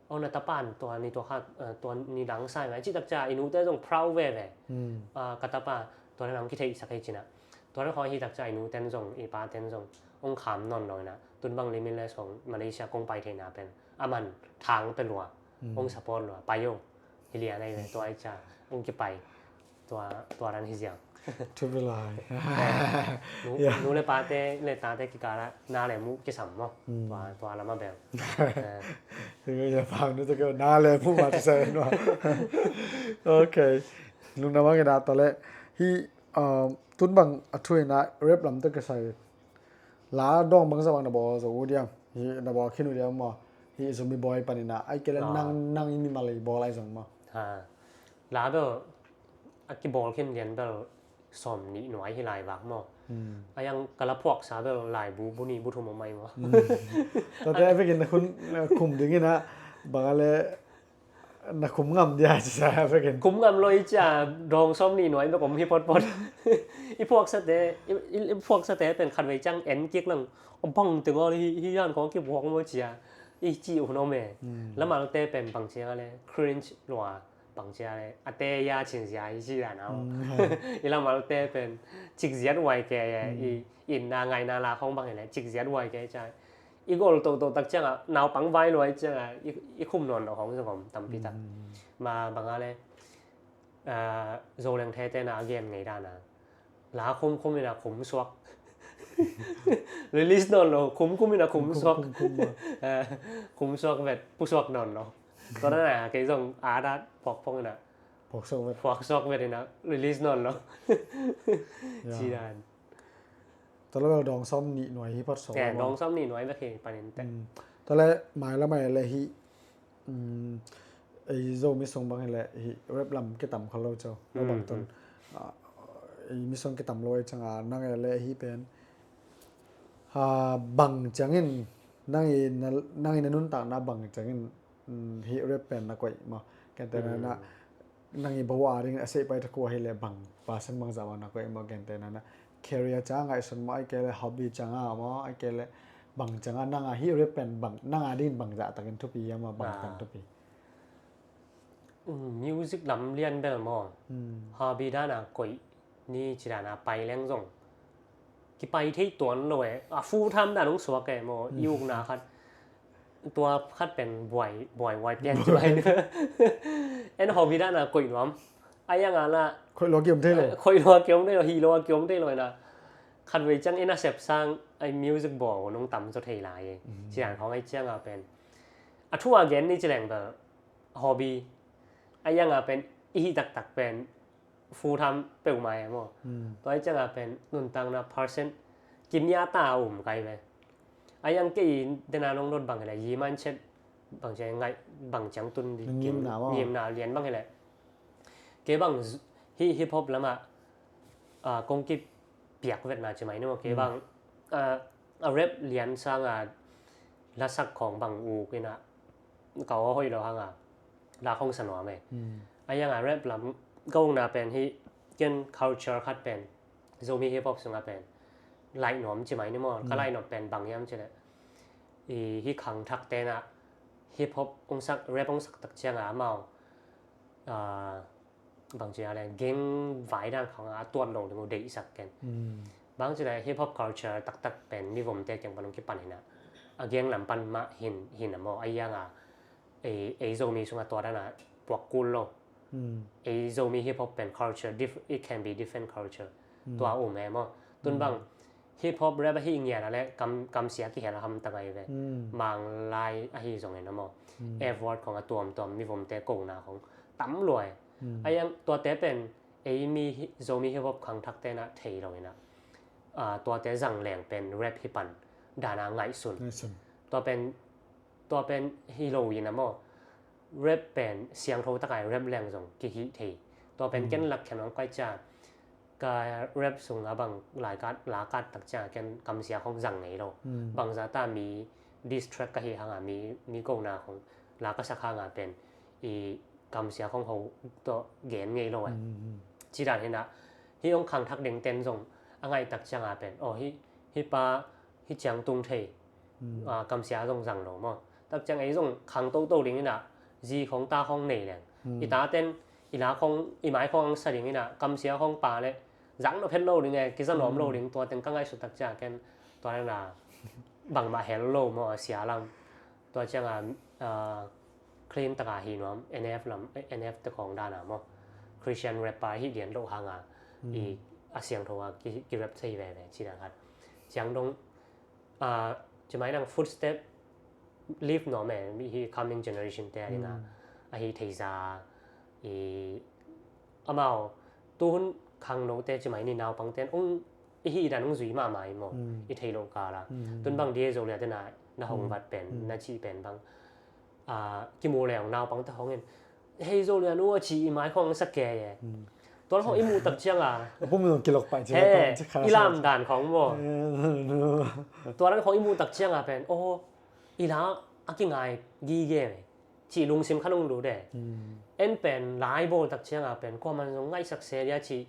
On na tapan tua ni tua kha, eh, tua ni dang sai ngai ci tak cia, i nute zong proud veve. Mm. Ah, ka tapa, tua na nang kithei sak hei cina. Tua na khong hi tak cia, i nuten zong, i paten zong, ong kham nawn lo ina. Tun bang Limitless khong Malaysia kong pai theina pen. Aman, thang pe lua, mm, ong support lua, pai o. Hi lian ai ve, tua ai cia, ong kipai, tua, tua dan hi ziang. Thupi lai. Nu, nu le pate le tate kikala na le mu kisam maw. Tua tua lama bel. Thupi lai pang nu te ke na le mu ma te sai no. Okay. Lungdam a ngina tale hi. Tun bang a thuina rap lam te ke sai. La dawng bangzah bang na bawl zo uh diam? Hi na bawl khin uh diam maw? Hi Zomi Boy panina ai kei le nang nang i mimal i bawl ai zong maw? La bel a kibawl khin lian bel sawm nih nuai hi lai vak maw? A yang ka la phuaksa bel laibu bu nih bu thum a mai maw? Tate a vekin na khun khum dingin a bang a le na khum ngam dia ci sa vekin. Khum ngam lo i cia dawng sawm nih nuai bek om hi potpot. I phuaksate i phuaksate pen khat vei ciang en kik lang bang teng aw hi hi yan kong kiphuak maw cia i ci uh no me. Lamalte pen bang cia le cringe lua bang cia le a te ya cin zia i ci dan aw. I lamalte pen cik ziat uai ke i inna ngaina la khong bang hi le cik ziat uai ke cia. I gol toto tak cianga naupang vai luai cianga i khum nawn lo hong zong om tampi tak. Ma banga le Zoleng thete na a gen ngei dana la khum khum ina khum suak. Release nawn lo khum khum ina khum suak. Khum suak vet pusuak nawn lo. Tua dana kei zong a dat pok pok ina pok suak vet ina release nawn lo. Ci dan. Tale bel dawng sawm nih nuai hi phot sawm. Dawng sawm nih nuai bek hi panin tek. Tale mai la mai le hi ei Zomi sung bang hi le hi rap lam kitam kha lo cho. Lo bang ton ei mi sung kitam lo ei changa nang e le hi pen bang ciangin nang i na nuntakna bang ciangin hi rap pen na koih maw? Kente na na nang i bo a ding a sei pai takua hi le bang pasan bang zah bang na koih maw? Kente na na career canga i sun maw ai kei le hobby canga maw ai kei le bang canga nanga hi rap pen bang nanga ding bang zah takin thupi hiam maw bang tang thupi? Music lam lian bel maw? Hobby dana koih ni ci dana pai leng zong kipai thei tuan lo e a full time dan hong suak e maw i ukna khat tua khat pen buai buai buai pian ci bai en hobby dana koih nuam a yang a la khoih lua kiom thei lo khoih lua kiom thei lo hi lua kiom thei lo na khat vei ciang in a sep sang ai music baw nong tam zo thei lai e ci dan khong ai ciang a pen a thu a gen ni ci leng bel hobby a yang a pen i hi taktak pen full time peuhmah e maw? Tua i ciangah pen nuntakna percent kinia ta a um kai ve. A yang kei dena nong dot bang hileh yi mindset bang ciang ngaih bang ciang tun di ngimna lian bang hileh kei bang hi hip hop lamah kong kipiak vetna ci mai ni maw? Kei bang a rap lian sanga lasak khawng bang uk inah ka aw hoih lo hanga la khong sa nuam e. A yanga rap lam ka ukna pen hi ken culture khat pen Zomi hip hop sunga pen laih nuam ci mai ni maw? Ka laih nuam pen bang hiam cileh i hi khang thak tenah hip hop ong sak rap ong sak tak cianga amau bang ci a le geng vai dan khang a tuat lo ding uh deihsak ken. Bang ci le hip hop culture taktak pen mi vomte kiang pan ong kipan hinah a geng lam pan mah hin hin a maw a yanga ei Zomi sunga tua dana puak kul lo. Ei Zomi hip hop pen culture it can be different culture. Tua um e maw? Tun bang hip hop rap ahi ngian a le kamsia kihel a hamta ngai ve. Manglai ahi zongin a maw? F word khong a tuamtuam mi vomte kona khong tam luai. A yang tuate pen ei mi Zomi hip hop khangthak tenah thei lo inah tuate zang leng pen rap hi pan dana ngaihsun. Tua pen tua pen hi lo in a maw? Rap pen siangtho takai rap leng zong kihih thei. Tua pen ken lakkhian ong kai cia ka rap sung a bang laikat lakat tak cia ken kamsia khong zang ngei lo. Bangza ta mi diss track ka hi hanga mi mi kona khong la ka sak hanga pen i kamsia khong ho to gen ngei lo ai. Ci dan hinah hi ong khangthak ding ten zong a ngaih tak cianga pen aw hi hi pa hi ciang tung thei. Kamsia zong zang lo maw? Tak ciang ei zong khang toto ding inah zi khong ta khong nei leng i ta ten i la khong i mai khong ang sa ding inah kamsia khong pa le zang na phet lo ding e kiza nuam lo ding tua teng ka ngaihsut tak ciang ken tua nana bangmah hel lo maw a sia lam tua cianga clean taka hi nuam N F lam N F te khong dana maw? Christian rapper hi dian lo hanga i a siangtho a ki, ki rap thei veve ci dan khat. Ciang dong, ah, ci mai nang footstep leave no me, mi hi coming generation te a ding a, a hi thei za, i amau tuhun khangno te ci mai ni naupang ten ong i hi dan ong zui mahmah i maw, i thei lo kala. Tun bang di zo lia te na, na hong vat pen, na ci pen bang, ah, kimu leng naupang te hong in, hei zo lia nu a ci i mai khong sa ke ye. Tua hong i mu tak ciang a. A pum zong kilok pai ci he, la tawng ci kha i lam dan khong maw. Tua dan khong i mu tak ciang a pen, oh, i la a kingai gige me. Ci lungsim kha nung lu de. En pen lai bawl tak ciang a pen, kua man zong ngaihsak se lia ci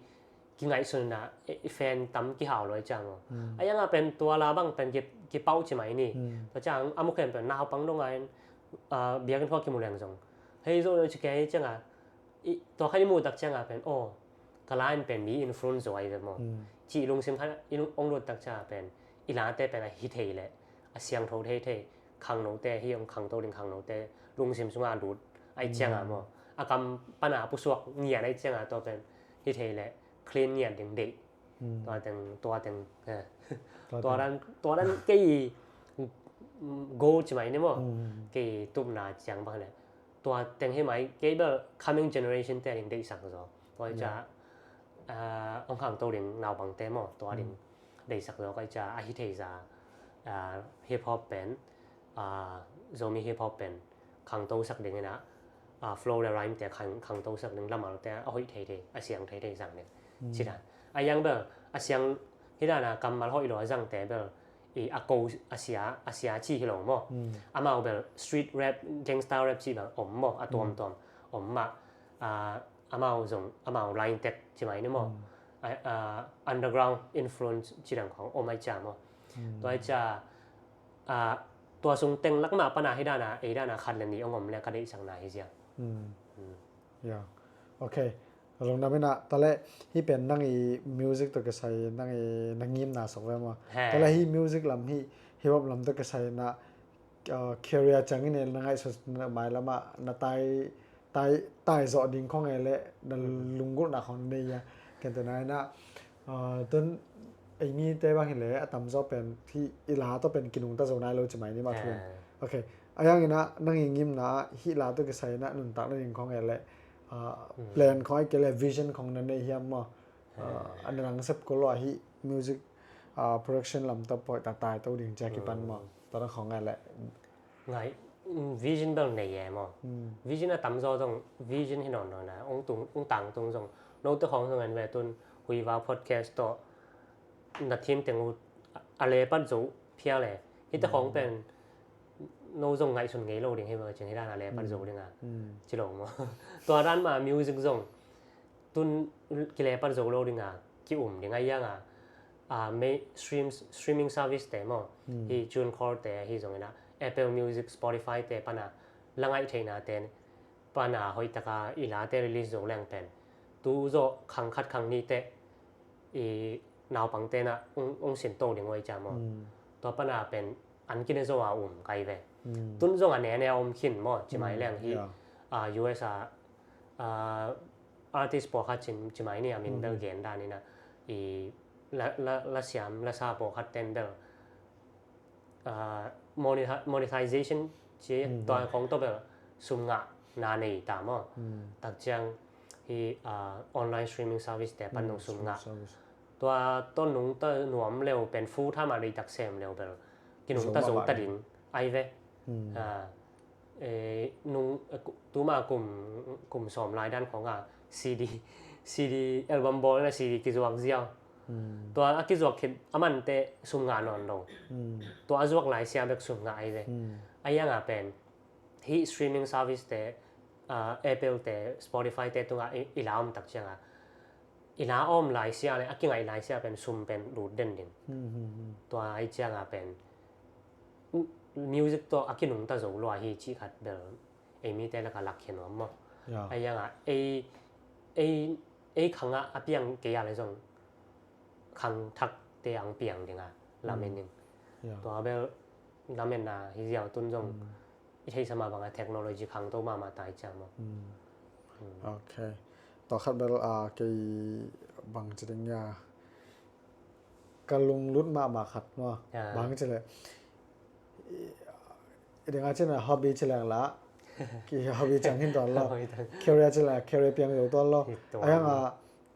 kingaihsun na, i fan tam kihau lo i ciang maw. A yang a pen tua la bang pen ki, kipau ci mai ni. Tua ciang a mukhen pen naupang dong a in, ah, biakinn khua kimu leng zong. Hei zo lo ci ke i ciang a, i, tua kha i mu tak ciang a pen, oh, ka la in pen mi influence zo ai ve maw. Ci lungsim kha i ong lut tak ciang a pen, i la te pen a hi thei le, a siangtho thei thei, khangno te, hi ong khangto ding khangno te, lungsim sunga lut, ai ciang a maw. A kam pana pusuak ngian ai ciang a tua pen, hi thei le, clean ngian ding deih. Tua teng, tua teng, eh. Tua dan, tua dan kei, mm, goal ci mai ni maw. Kei tupna ciang bang le. Tua teng hi mai, kei bel coming generation te ding deihsak zo. Tua i ca, ah, ong khangto ding naupang te maw, tua ding deihsak zo ka i ca, a hi thei za, ah, hip hop pen, ah, Zomi hip hop pen, khangto sak ding ina, ah, flow le rhyme te khang, khangto sak ding lamal te, a hoih thei thei, a siang thei thei zang ding. Ci dan. A yang bel, a siang hi dan a kammal hoih lo a zang te bel, i a ko a sia, a sia ci hi lo maw. Amau bel street rap, gangster rap ci bel om maw, a tuamtuam om mah. Ah, amau zong, amau line tag ci mai ni maw. Ah, ah, underground influence ci dang khong om ai cia maw. Tua ai cia, ah, tua sung teng lak mah pana hi dana, ei dana khat le ni ong om le ka deihsakna hi zia. Ya. Ok. A lungdam ina, tale hi pen nang i music to kisai, nang i na ngimna sok ve maw. He. Tale hi music lam hi, hip hop lam to kisai na, uh, career ciangin na ngaihsut na mai lama na tai, tai, tai zawh ding khong e le na lunggulhna khong nei a. Ken te nai na, uh, tun ei mi te bang hi le a tam zaw pen hi i la to pen kinungta zo nai lo ci mai ni ma thun. Ok. A yang ina nang i ngimna hi la to kisai na nuntak na ding khong e le, uh, plan khong e ke le vision khong na nei hiam maw. Uh, an lang sep ko lo hi music, uh, production lam to poi ta tai to ding cia kipan maw. Ta na khong e le. Ngai, mm, vision bel nei e maw. Vision a tam zaw zong, vision hi nawn nawn a, ong tung, ong tang tung zong. No te khong zong en ve tun, hui va podcast to, na thim teng u, a le pat zo, phia le. Hi te khong pen, no zong ngaihsun ngei lo ding hi va, cing hi dan a le pat zo ding a. Ci lo maw. Tua dan ma music zong, tun kilepat zo lo ding a, ki um ding a iang a, a, me streams, streaming service te maw, hi TuneCore te hi zong ina, Apple Music, Spotify te pana, la ngaih theina te pana hoih taka i la te release zo leng pen. Tu zo khang khat khang ni te, i naupang te na ung, ung sin to ding oi cia maw. Tua pana pen an kine zo a um kai ve. Tun zong a ne ne a om khin maw, ci mai leng hi, a, U S a, a, artist pawlkhat cin, ci mai ni a min bel gen dan ina, i la, la, la siam, la sa pawlkhat ten bel, a, moneti-, monetization ci tua kong to bel sum ngah na nei ta maw. Tak ciang hi, a, online streaming service te pan nung sum ngah. Tua to nung ta nuam leu pen full time a dei tak sem leu bel. Kinung ta zo ta ding. Ai ve. A, e, nung, e, ku-, tuma kum, kum sawm lai dan khong a C D, C D album bawl na C D kizuak ziau. Tua a kizuak khit a man te sum ngah nawn lo. Tua a zuak lai sia bek sum ngah ai ve. A iang a pen, hi streaming service te, a, Apple te, Spotify te tunga i, i la om tak ciang a. I la om lai sia le, a kingaih lai sia pen sum pen lut den ding. Tua ai ciang a pen, music to a kinung ta zo lua hi ci khat bel, ei mi te laka lak khen om maw. A iang a, ei, ei, ei khang a, a piang kei a le zong, khang thak te ang piang ding a, lamen in. Tua bel, lamen na hi ziau tun zong, i thei sama bang a technology khang to mama tai ciang maw. Ok. Tua khat bel, a, kei bang ci ding ya, ka lunglut mahmah khat maw. Ah. Bang ci leh, i dingah cin a hobby ci leng lah, ki hobby ciang hin tuan lo. Hobby ciang. Career ci leng career piang zo tuan lo. Hi tuan. A hiang a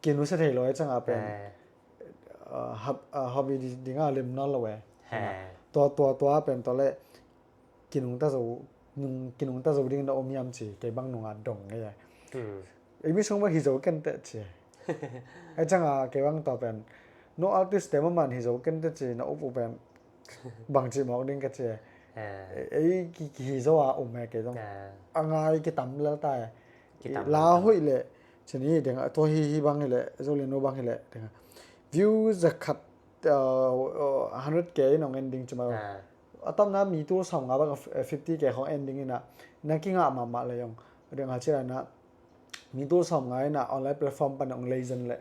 kinusia thei lo e ciang a pen. Eh. Ah, hab-, ah, hobby di-, dingah lim nawn lo e. He. Tua, tua, tua pen tua leh kinungta zo, nung, kinungta zo ding na om hiam ci, kei bang nungah dong ngei e. Hmm. Ei mi sung bang hi zo ken teh ci. Ai ciang a kei bang tua pen, no artist te maman hi zo ken teh ci, na up up pen bang ci mawk ding ka ci e. Eh. Ei ki, ki hi zo a um e kei zong. Eh. A ngai kitam lel ta e. Kitam lel ta. La hoih leh, ci ni ding a, tua hi, hi bang hi leh, Zolian no bang hi leh, ding a. View za khat, uh, uh, hundred K in ong en ding ci mai. Ah. A tamna mi tul sawm nga bang, eh, fifty K khong en ding ina, na kingah mahmah le yong. Ding a ci la na, mi tul sawm nga ina online platform pan ong lei zen le.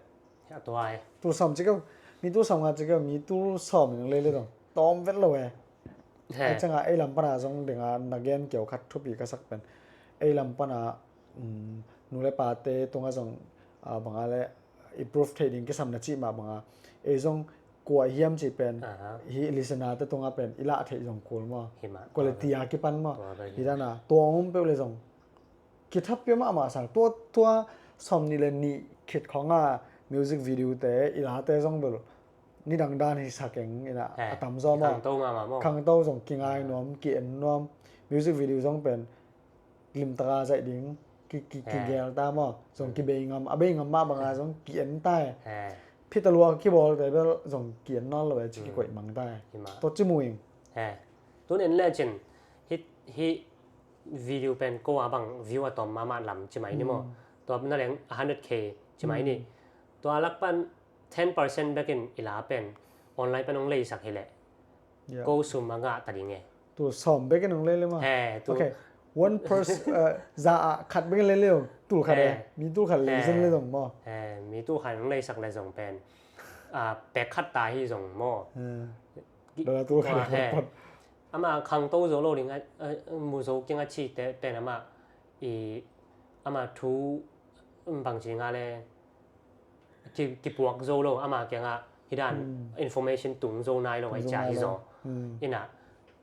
Ya, tua ai. Tul sawm ci keu, mi tul sawm nga ci keu, mi tul sawm in ong lei le dong. Tawm vet lo e. He. Ai ciang a ei lam pan a zong ding a na gen kiau khat thupi ka sak pen. Ei lam pan a, um, nu le pa te tung a zong, ah, bang a le improve thei ding kisam na ci mah bang a. Ei zong kua hiam ci pen, aha, hi listener te tung a pen, i lah thei zong kul maw. Hi mah. Quality a kipan maw. Tua pen. Hi dan a, tua om peuh le zong. Kithapiak mahmah sang. Tua, tua sawm nih le nih khit khong a music video te, i la te zong bel. Nidang dan hi sa keng ina, eh, a tam zaw maw. Khangto mahmah maw. Khangto zong kingai nuam, ki en nuam. Music video zong pen. Limtak a zaih ding, ki, ki, eh, kigel ta maw, zong, mm, kibei ngam, a bei ngam mah bang a zong ki en ta e. Eh. Phit a lua kibawl te bel zong ki en nawn lo e, ci, mm, kikoih mang ta e. Hi mah. Tua ci mu ing. Eh. Tun en le cin, hi, hi video pen ko a bang view a tawm mahmah lam ci mai ni maw. Mm. Tua na leng a hundred K ci mai ni. Mm. Tua lak pan ten percent bekin i la pen online pen ong leisak hi leh. Yeah. Ko sum a ngah ta ding e. Tu sawm bekin ong lei le maw? He, tu. Okay. One person, uh, za a khat bekin lei le ong. Tul khat e. He. Mi tul khat lei zen le zong maw? He, mi tul khat ong leisak le zong pen. Ah, pek khat ta hi zong maw? He. Ki-, dollar tul khat, tua, he, pot. Ama khangto zo lo ding a, a, mu zo kiang a ci te pen ama i, ama thu bang ci nga le ki, kipuak zo lo, ama kiangah hi dan, hmm, information tung zo nai lo, tung zo nai lo, ai cia hi zaw. Hmm. Ina,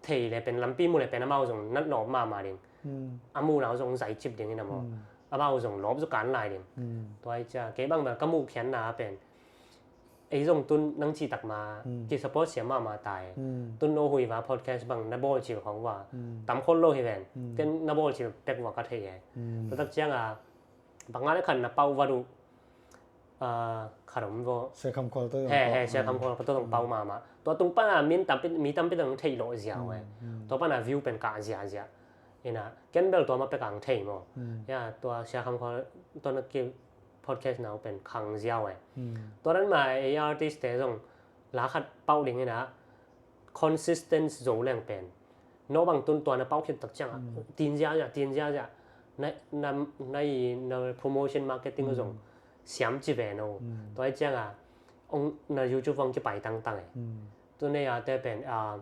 thei le pen, lampi mu le pen, amau zong nat lawp mahmah ding. Hmm. A mu nau zong zai cip ding ina maw. Hmm. Amau zong lawp zo kan lai ding. Hmm. Tua ai cia, kei bang bel ka muh khian na pen. Ei zong tun nang cih tak ma, hmm, ki support siam mahmah tai. Hmm. Tun no hui va podcast bang na bawl cil khong va. Hmm. Tam khol lo hi ven. Hmm. Ken na bawl cil pek va ka thei e. Hmm. Tua tak ciang a, bang a le khan na pau va duh. Ah, khat om vo. Sia Kham Khual tawh zong pau. He, he, Sia Kham Khual tawh zong pau mahmah. Tua tung pan a min tampi, mi tampi tawh zong thei lo ziau e. Hmm, hmm. Tua pan a view pen kah ziazia. Ina, ken bel tua ma pek ang thei maw. Hmm. Ya, tua Sia Kham Khual tawh na ki podcast nau pen khang ziau e. Hmm. Tua dan ma ei artist te zong la khat pau ding ina, consistent zo leng pen. No bang tun tua na pau khit tak ciang a, hmm, tin ziazia, tin ziazia. Na, na, na i, na promotion marketing, hmm, zong siam ci ve no. Hmm. Tua ai ciang a, ong na YouTube ong kipai tangtang e. Hmm. Tu nei a te pen, ah,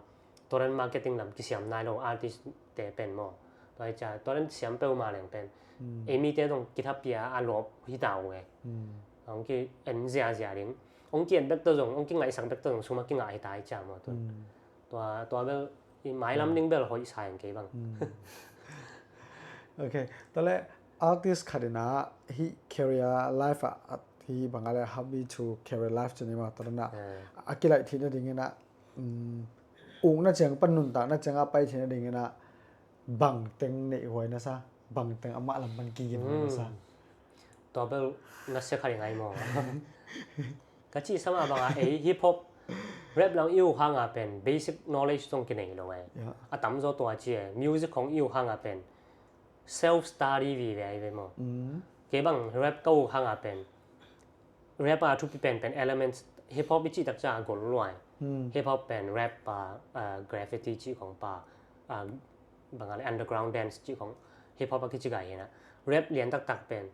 tua dan marketing lam kisiam nai lo artist te pen maw. Tua ai cia, tua dan siam peuhmah leng pen. Hmm. Ei mi te zong kithapia a lawp hi ta ung e. Hmm. Ong ki en ziazia ding. Ong ki en bek tawh zong, ong ki ngaihsak bek tawh zong, sum a kingah hi ta ai cia maw tun. Hmm. Tua, tua bel, i mailam, hmm, ding bel hoih sa eng kei bang. Hmm. Ok. Tua le artist khat ina, hi career life a, a, hi bang a le hobby to career life ci ni maw, tua dan a. Eh. A kilaih theihna ding ina, um, ukna ciang pan nuntakna ciang a pai theihna ding ina, bang teng neih huai na sa, bang teng amah lam pan kigin huai na sa. Hmm. Tua bel na sia khat i ngai maw. Ka cih sa mah bang a, ei, hip hop, rap lam i uk hang a pen, basic knowledge zong kinei lo e. Yeah. A tam zaw tua ci e, music khong i uk hang a pen, self study vive ai ve maw. Mm. Kei bang rap ka uk hang a pen, rap a thupi pen pen elements, hip hop i cih tak ciang a gol luai. Mm. Hip hop pen rap pa, ah, graffiti cih khong pa, ah, bang a le underground dance cih khong hip hop a kici gai hi na. Rap lian taktak pen,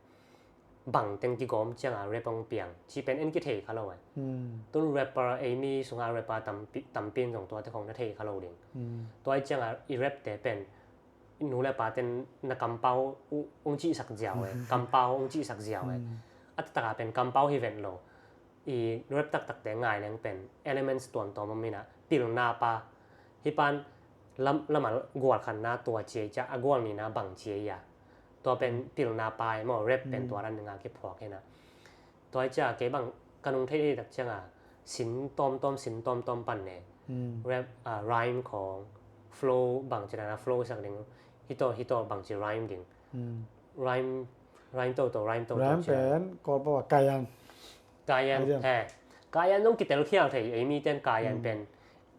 bang teng kigawm ciang a rap ong piang. Ci pen en kithei kha lo ai. Hmm. Tun rapper, ei mi sung a rapper tampi, tampi in zong tua te khong na thei kha lo ding. Hmm. Tua ai ciang a i rap te pen, nu le pa ten na kampau u-, ong cihsak ziau e. Kampau ong cihsak ziau e. Hmm. A taktak a pen kampau hi ven lo. i rap taktakte ngai leng pen elements tuamtuam om hi na, pilna pa, hi pan lam, lamal gual khatna tua ci ei cia, a gual nihna bang ci ei a, tua pen pilna pa ei maw, rap pen tua dan nga kiphuak hi na. Tua ei cia kei bang ka nung thei thei tak cianga sin tawmtawm, sin tawmtawm pan ne, rap, ah, rhyme khawng, flow bang ci dana flow sak ding, hito hito bang ci rhyme ding, rhyme, rhyme toto, rhyme toto pen Kawlpau a kayan. Kayan, he. Kayan zong kitel khial thei, ei miten kayan pen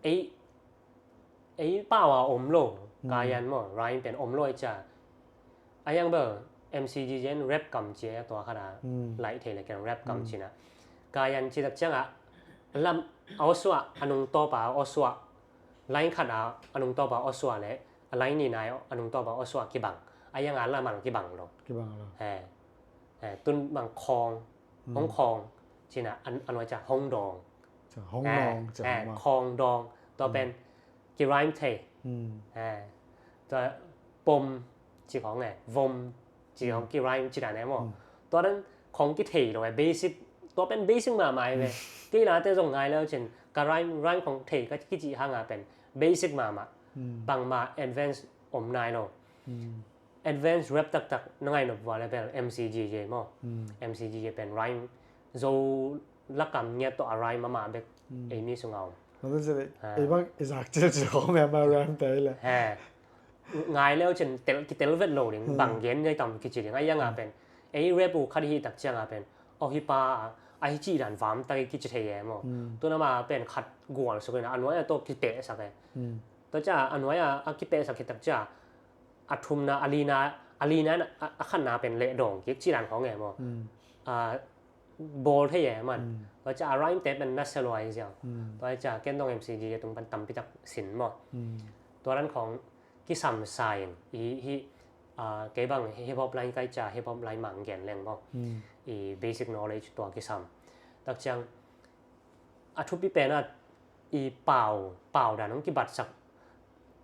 ei, ei pau a om lo. Kayan maw, rhyme pen om lo ei cia. A yang bel M C G zen rap kam cia tua khata laih thei le ken rap kam cina. Kayan ci tak cianga lam a awsuah, a nung tawpa a awsuah, line khat a a nung tawpa a awsuah le a line nihna a nung tawpa a awsuah kibang. A yang a lamal kibang lo. Kibang lo. He. Tun bang khawng, hong khawng cina, a nuai cia hong dawng. Hong dawng, khawng dawng. Tua pen ki rhyme thei. Tua pom ci khawng e, vom ci khawng ki rhyme ci dan e maw. Tua dan khawng ki thei lo e, basic. Tua pen basic mahmah e ve. Kei late zong ngai leu cin ka rhyme, rhyme khawng thei ka kici hanga pen basic mahmah. Bangmah advance om nai lo. Advance rap taktak na ngainop vua le bel M C G J maw. M C G J pen rhyme zo lakam ngiat tawh a rhyme amah bek ei mi sunga om. Ei bang i zak cilcil khawng me ama rhyme te le. He. Ngai leu cin tel, kitel vet lo ding, bang gen ngai tam kici ding. A ianga pen ei rap uh khat hi tak cianga pen, aw hi pa a hi ci dan vam tak i kici thei e maw. Tuna ma pen khat gual suk ina a nuai a tawh kipehsak e. Tua cia a nuai a kipehsak hi tak cia a thumna, a lina, a lina a khatna pen leh dawng kik ci dan khawng e maw. Bawl thei e man. Tua cia a rhyme te pen na seluai ziau. Tua cia ken dong M C G a tung pan tampi tak sin maw. Tua dan khawng kisam sa in i hi, kei bang hip hop line kai cia hip hop line mang gen leng maw. I basic knowledge tua kisam. Tak ciang a thupi pen a i pau, pau dan hong kibatsak,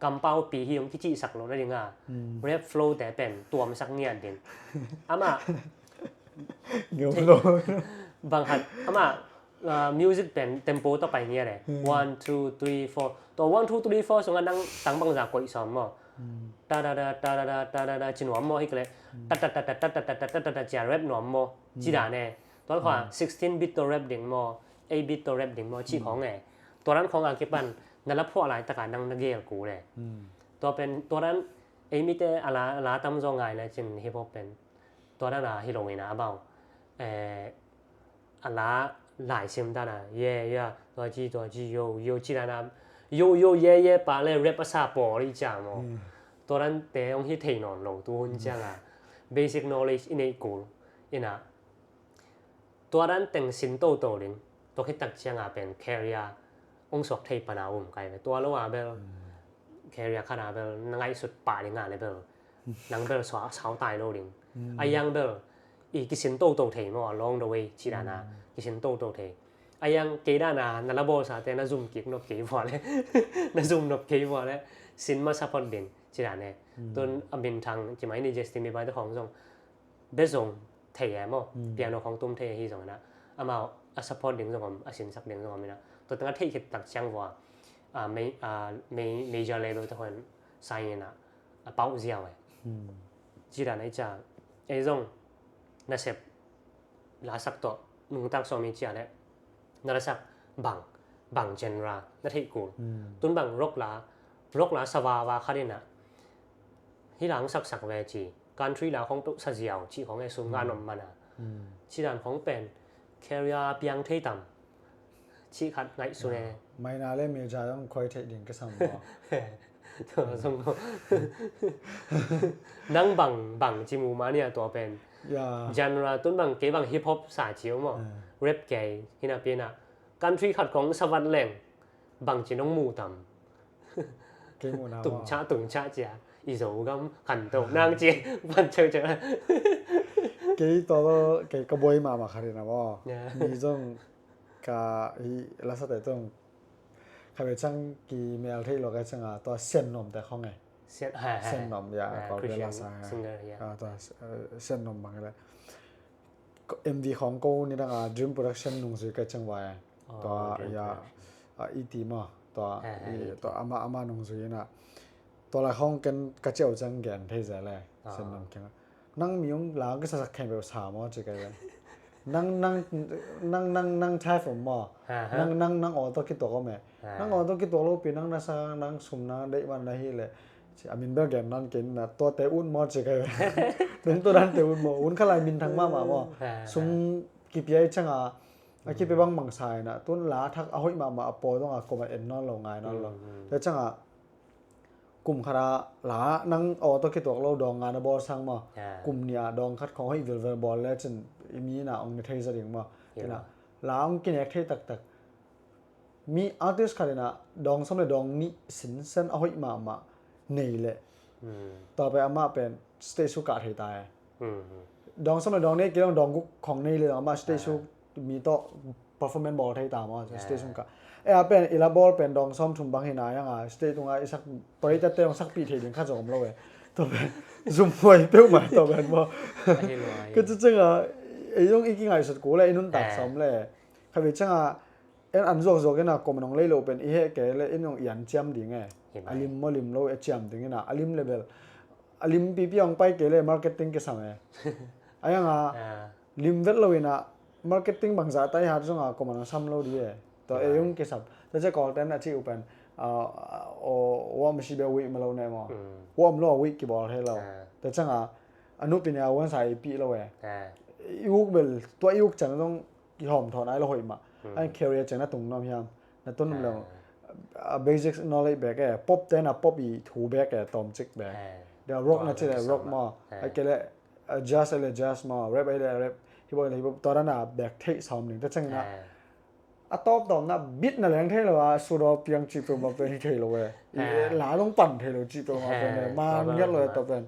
kampau pi hi hong kicihsak loh nadinga rap flow te pen tuamsak ngiat ding. Amah Ngeu lo. Bang khat amah music pen tempo tawh pai ngiat e. One two three four. Tua one two three four sungah nang tang bangza koih sawm maw. Ta da da ta da da ta da da ci nuam maw hi kele. Ta ta ta ta ta ta ta ta ta ta cia rap nuam maw. Ci dan e. Tua khua sixteen beat tawh rap ding maw. Eight beat tawh rap ding maw cih khawng e. Tua dan khawng a kipan na la phuah laitaka nang na gel kul e. Tua pen tua dan ei mite a la, a la tamzaw ngai le cin hip hop pen tua dan a hi lo ina a bau. A la laisim dan a ye ye tua ci tua ci yo yo ci dan a yo yo ye ye pa le rap a sa pawl i cia maw. Tua dan te hong hi thei nawn lo tu hun cianga basic knowledge i neih kul ina. Tua dan teng sin toto ding, tua khit tak cianga pen career hong suak thei pana um kai ve. Tua lo a bel career khat a bel na ngaihsut pah ding a le bel nang bel suak sau tai lo ding. A yang bel i kisin toto thei maw along the way ci dan a kisin toto thei. A yang kei dan a na la bawlsa te na zum kik nop kei vua le na zum nop kei vua le sin masa phot ding ci dan e. Tun a minthang ci mai ni Justin Bieber te khawng zong best zong thei e maw, piano khawng tum thei hi zong ina amau a support ding zong om, a sinsak ding zong om ina. Tua tengah theih khit tak ciang vua a major label te khawng sign ina a pauh ziau e. Ci dan ei cia ei zong nasep lasak tawh nungtak sawm i cia le na lasak bang, bang genre na theih kul. Tun bang rock la, rock la savava khat ina hi lang saksak ve ci. Country la khawng peuh sa ziau cih khawng e sum nga nom mana. Ci dan khawng pen career piang thei tam cih khat ngaihsun e. Maina le major zong khoi theih ding ka sam maw. Nang bang bang ci mu ma nia tua pen. Genre tun bang kei bang hip hop sa ci maw. Rap kei hina pina country khat khawng savat leng bang ci nong mu tam. Tungcha tungcha cia i Zogam kan to nang ci ban cheu cheu. Kei to kei ka buai mahmah khat ina maw. Mi zong ka hi lasate tong khabe chang ki mel thei lo ka changa to sian nom te khong e. Sian nom ya ko be lasa. Tua sian nom bang le. M V khawng ko ni dang a Dream Production nungzui ka ciang vai. Tua ya, a, i ti maw, tua, tua ama, ama nungzui ina. Tua lai khawng ken ka ciau ciang gen thei zel e. Sen nong kiang. Nang mi ung la ka sasak khen beu sa maw ci ka ve. Nang, nang, nang, nang, nang type om maw. Nang, nang, nang auto kituak om e. Nang auto kituak lo pi nang na sa nang sum na deih man na hi le. Ci a min bel gen nan ken na tua te un maw ci ka ve. Nang tua dan te un maw. Un kha lai min thang mahmah maw. Sum kipia i ciang a, a kipia bang bang sa ina. Tun la thak a hoih mahmah a paw dong a koma en nawn lo ngai nawn lo. Te ciang a kum khat a la nang auto kituak lo dawng nga na bawl sang maw. Kum nih a dawng khat khawng hoih vilvel bawl le cin i mi na ong ne thei za ding maw. Ina la ong kinek thei taktak. Mi artist khat ina dawng sawm le dawng nih sinsen a hoih mahmah nei le. Tua pen amah pen stage show kah thei ta e. Dawng sawm le dawng nih kei dawng dawng guk khawng nei le dawng amah stage show mi tawh performance bawl thei ta maw, stage tung kah. E a pen i la bawl pen dawng sawm thum bang hi na yang a stage tung a i sak pari ta te dawng sakpih thei ding khat zong om lo e. Tua pen zum huai peuh mai tua pen maw. Ka ci ciang a ei dong i kingaihsut kul le i nuntak sawm le. Kha ve ciang a en an zuak zuak ina koma nong lei lo pen i heh kei le in nong i an ciam ding e. A lim maw lim lo e ciam ding ina a lim level. A lim pipi ong pai kei le marketing kisam e. A yang a lim vet lo ina marketing bangzah tai hat zong a koma nong sam lo di e. Tua ei ung kisam. Tua cia kawlten a ci upen. Wa masi bia wih ma lo ne maw. Wa om lo a wih kibawl thei lo. Tua ciang a a nupi ne a wan sa i pih lo e. I uk bel tua i uk ciang zong kihawm thawn ai lo hoih mah. Ai career ciang na tung nuam hiam. Na tun nuam lo. A basic knowledge bek e, pop te na pop i thu bek e, tawm cik bek. Dia rock na ci le rock maw. Ai ke le jazz ai le jazz maw, rap ai le rap. Hip hop ai le hip hop, tua dan a bek theih sawm ding. Tua ciang na a tawp tawm na beat na leng thei lo a, sudaw piang cih peuhmah pen hi thei lo e. La dong pan thei lo cih peuhmah pen e, man ngiat lo e tua pen.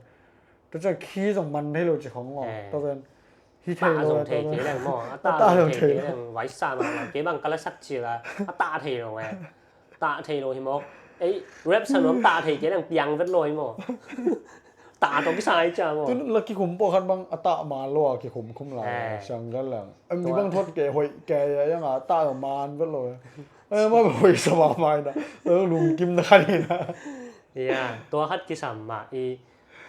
Tua ciang khi zong man thei lo cih khong maw. Tua pen hi thei lo e tua pen. A ta zong thei kei leng maw, a ta zong thei kei leng, vaisa mah mah, kei bang ka la sak cih la a ta thei lo e. Ta thei lo hi maw. Ei, rap sa nuam ta thei kei leng piang vet lo hi maw. Ta tawh kisai cia maw. Tun la kikhum pawh khat bang a tah ma lua kikhum khum la. Siang gal lang. Em ni bang thot ke hoih ke ya yang a tah man vet lo. Em ma hoih sa ma mai na. Lungkim na khan hi na. Ya, tua khat kisam ma i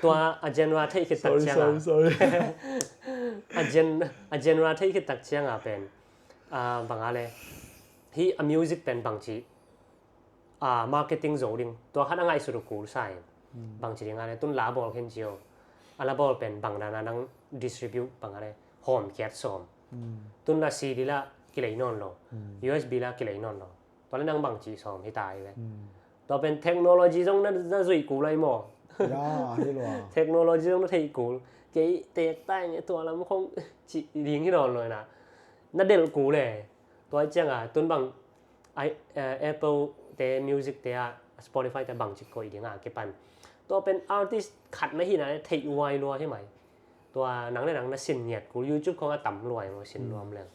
tua a genre thei khit tak ciang a. A gen a genre thei khit tak ciang a pen. Bang a le. Hi a music pen bang ci. Marketing zo ding tua khat a ngaihsut uh kul sa in. Bangci ding a le tun la bawl khen cio. A la bawl pen bang dana nang distribute bang a le hawm khiat sawm. Tun la C D la kilei nawn lo. U S B la kilei nawn lo. Tua le nang bangci sawm hi ta i ve. Tua pen technology zong na zuih kul lai maw. Technology zong na theih kul. Kei tek ta i nge tua lam khong ci ding hi nawn lo na. Na delh kul le. Tua i ciang a tun bang Apple te music te a Spotify te bangci koih ding a kipan. Tua pen artist khat na hi na theih uai lua hi mai. Tua nang le nang na sin ngiat kul YouTube khong a tam luai maw sin luam leng.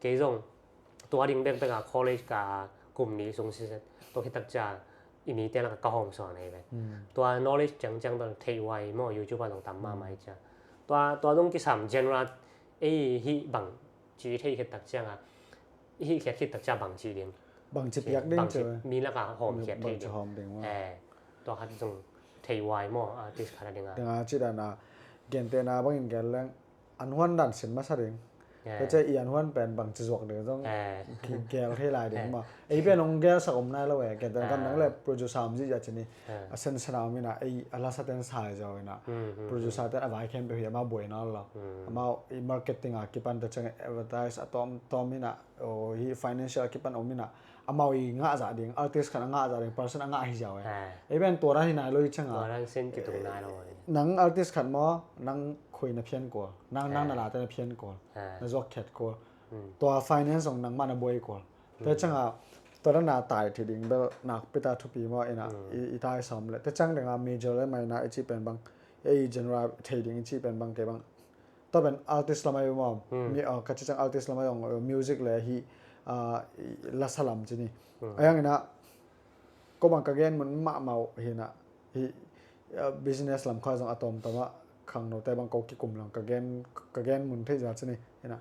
Kei zong tua ding bekbek a college ka kum ni sung siset tua khitak cia i mite lak ka hawm sawn ei ve. Tua knowledge ciangciang bel theih uai maw YouTube a zong tam mahmah i cia. Tua tua zong kisam general ei hi bang ci thei khitak ciang a. I hih khiat khit tak cia bangci ding. Bangci piak ding cia. Mi laka hawm khiat thei ding. Tua khat zong thei uai maw artist khat a dinga. Dinga ci dana gentehna bangin gel leng an huan dan sin masa ding. Tua cia i an huan pen bangci zuak ding zong gel thei lai ding maw. Ei pen hong gel sak om nai lo e gentehna kam nang le producer om zia ci ni. A sensen a om ina ei a lasa ten sai zau ina. Producer ten a vai khen pe hi ama buai na lo. Ama i marketing a kipan ta ciang advertise a tom tom ina. Hi financial a kipan om ina amau i ngah zah ding artist khat a ngah zah ding person a ngah hi ziau e. Ei ben tua dan hi nai lo i cianga nang artist khat maw nang khui na phian kual nang nang na late na phian kual na zuak khiat kual tua finance ong nang mah na buai kual. Tua cianga tua dan na tai thei ding bel nak pita thupi maw ina i tai sawm le tua ciang dinga major le maina i cih pen bang ei general thei ding i cih pen bang kei bang Tua pen artist lamai maw mi ka ci ciang artist lamai ong music le hi lasa lam ci ni. A yang ina ko bang ka gen mun mahmah uh hi na hi business lam kha zong a tawmtawm ah khangnote bang ko kikum lang ka gen, ka gen mun thei za chini ina.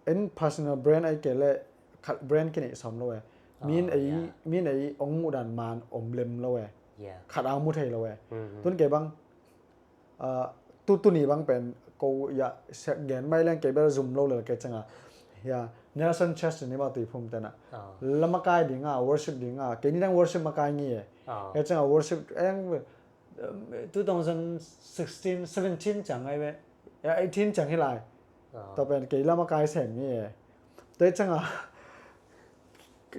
En personal brand ai ke le khat brand kini som lo e. Min ei, min ei ong mu dan man om lem lo e. Khat a mu thei lo e. Tun ke bang, tu tu ni bang pen ko ya gen mai leng ke bel zum lo le ke changa. Ya Nelson Church ni ma tui phum tena. Lama kai dinga, worship dinga, ke ni dang worship ma kai ngi e. Ke changa worship eng two thousand sixteen, seventeen chang ai ve. Ya eighteen chang hi lai. Tua pen kei lama kai sem ngi e. Te changa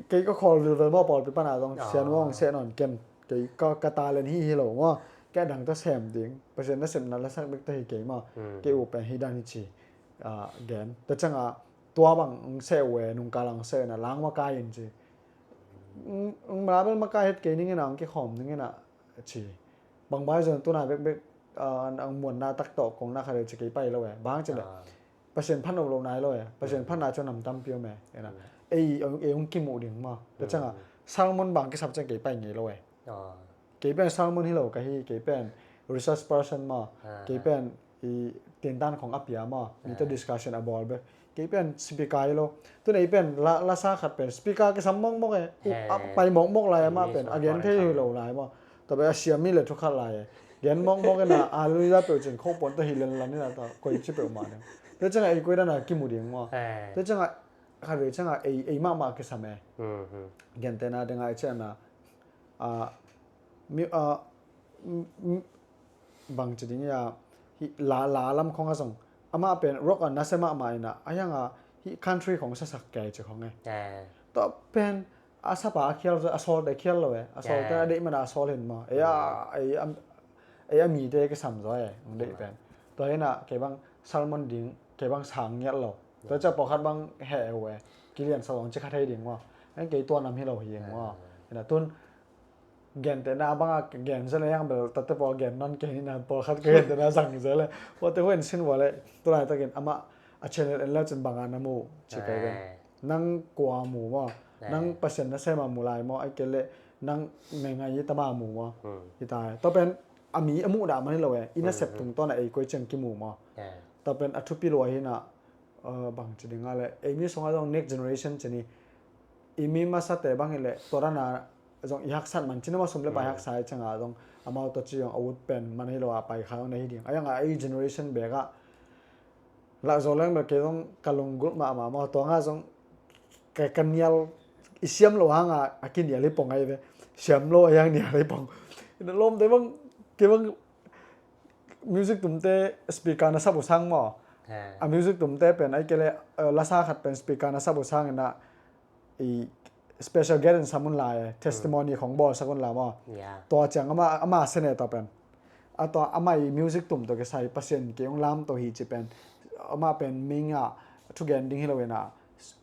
kei ka khol vilvel maw pawlpi pana zong sian wang se non ken kei ka, ka talent hi hi lo maw. Kei dang ta sem ding. Pasian na sem na la sak bek ta hi kei maw. Kei u pen hi dan hi chi. Gen. Te changa tua bang se u e nung ka lang se na lang ma kai in chi. Mabel ma kai het kei ning ina ang ki khom ning ina chi. Bang bai zon tuna bek bek ang muan na tak to kong na kha de chi kei pai lo e. Bang chi le. Pasian phan om lo nai lo e. Pasian phan na chon nam tam piom e. Ei, ei ung kimu ding ma. Te changa sermon bang kisap chang kei pai ngei lo e. Kei pen sermon hi lo ka hi, kei pen research person ma. Kei pen i tintan khong a pia ma. Mi to discussion a bol be. Kei pen speaker hi lo. Tun ei pen la, la sa khat pen speaker kisam mok mok e. Pai mok mok lai ma pen. A gen thei hi lo lai ma. Tabe a siam mi le thu khat lai e. Gen mok mok e na a lui la peuh chin khong pon ta hi len lan ni na ta koi chi peuh ma ding. Te changa ei koi dana kimu ding ma. Te changa khat ve changa ei, ei mah mah kisam e. Gen te na ding ai chena. Bang chi ding ya la, la lam khong a zong. Ama pen rock a na se mah mah ina. A yang a hi country khong sa sak kei chi khong e. To pen a sapa a khial a sol te khial lo e. A sol te a deih mana a sol hin ma. Ei a, ei a, ei a mi te kisam zo e. Ang deih pen. To hina kei bang sermon ding, kei bang sang ngiat lo. To cha pawlkhat bang he e. Kilian sa zong chi khat hei ding ma. Ang kei tua nam hi lo hi ding ma. Ina tun Gentehna banga gen zel a hiang bel tate pawl gen non kei nina pawlkhat ka gentehna zang zel e. Pawlte huan sin vua le tulai takin ama a channel en le cun banga na mu ci kai ve. Nang kua mu maw? Nang Pasian na sem a mu lai maw? Ai kei le nang mengai i tama mu maw? Hi ta e. Tua pen a mi a muh dah man hi lo e. I nasep tungtawn a ei koi ciang kimu maw? Tua pen a thupi lua hi na. Bang ci ding a le ei mi sungah zong next generation ci ni. I mi masate bang hi le tua dana zong i haksat man cina ma sum le pai haksa i cianga zong amau tawh ci zong a ut pen man hi lo a pai kha zong na hi ding a yang a ei generation bek ah. Lah zo leng bel kei zong ka lunggulh mahmah maw tua nga zong ka, ka nial i siam lo hanga a kinial hi pong ai ve. Siam lo a yang nial hi pong. Ina lawmte bang kei bang music tumte speaker na sap uh sang maw? A music tumte pen ai kei le lasa khat pen speaker na sap uh sang ina i special guest in samun lai testimony khong bawl sakun la maw? Tua ciang ama, ama sene tua pen a tua ama i music tum tua kisai Pasian kei ung lam tua hi ci pen ama pen minga thugen ding hi lo ina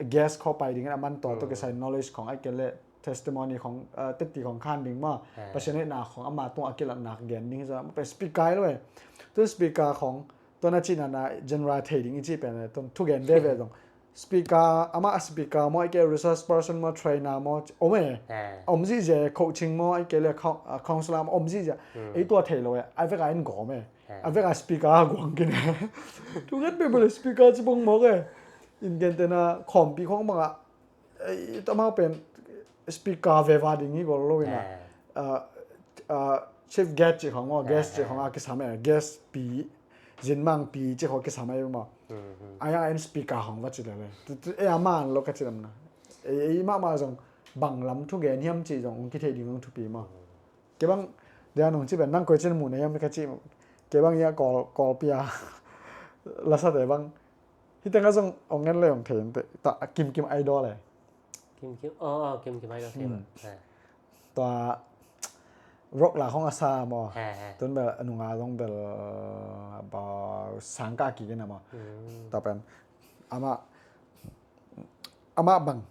guest khawpai dingin a man tua tua kisai knowledge khong ai kei le testimony khong teti khong khan ding maw? Pasian hehna khong ama tung a kilatnak gen ding hi zong ama pen speaker hi lo e. Tun speaker khong tuan a cihna na genre thei ding i cih pen tun thugen veve zong speaker ama a speaker maw i ke resource person maw trainer maw om e. Om zihzia coaching maw i ke le counselor maw om zihzia. Ei tua thei lo e a veka in gawm e. A veka speaker a guang kin e. Thu ngat pe bule speaker ci bong mawk e. In gentena khawmpi khong banga amau pen speaker veva ding hi gol lo ina. Chief guest ci khong aw guest ci khong a kisam e guest pi zinmang pi ci khong kisam e maw? Aya en speaker khong va ci lele. E a man lo ka ci lamna. Ei mahmah zong bang lam thugen hiam ci zong ong kithei ding ong thupi maw? Kei bang dia nong ci ben nang koi cin mu na hiam ka ci. Kei bang ia kol, kol pia lasate bang. Hite nga zong ong ngen le ong thei ente ta Kim Kim Idol e. Kim Kim, oh, oh, Kim Kim Idol thei ba. Tua rock la khong a sa maw? Tun bel a nunga zong bel ba sang ka ki kena maw? Tua pen ama, ama bang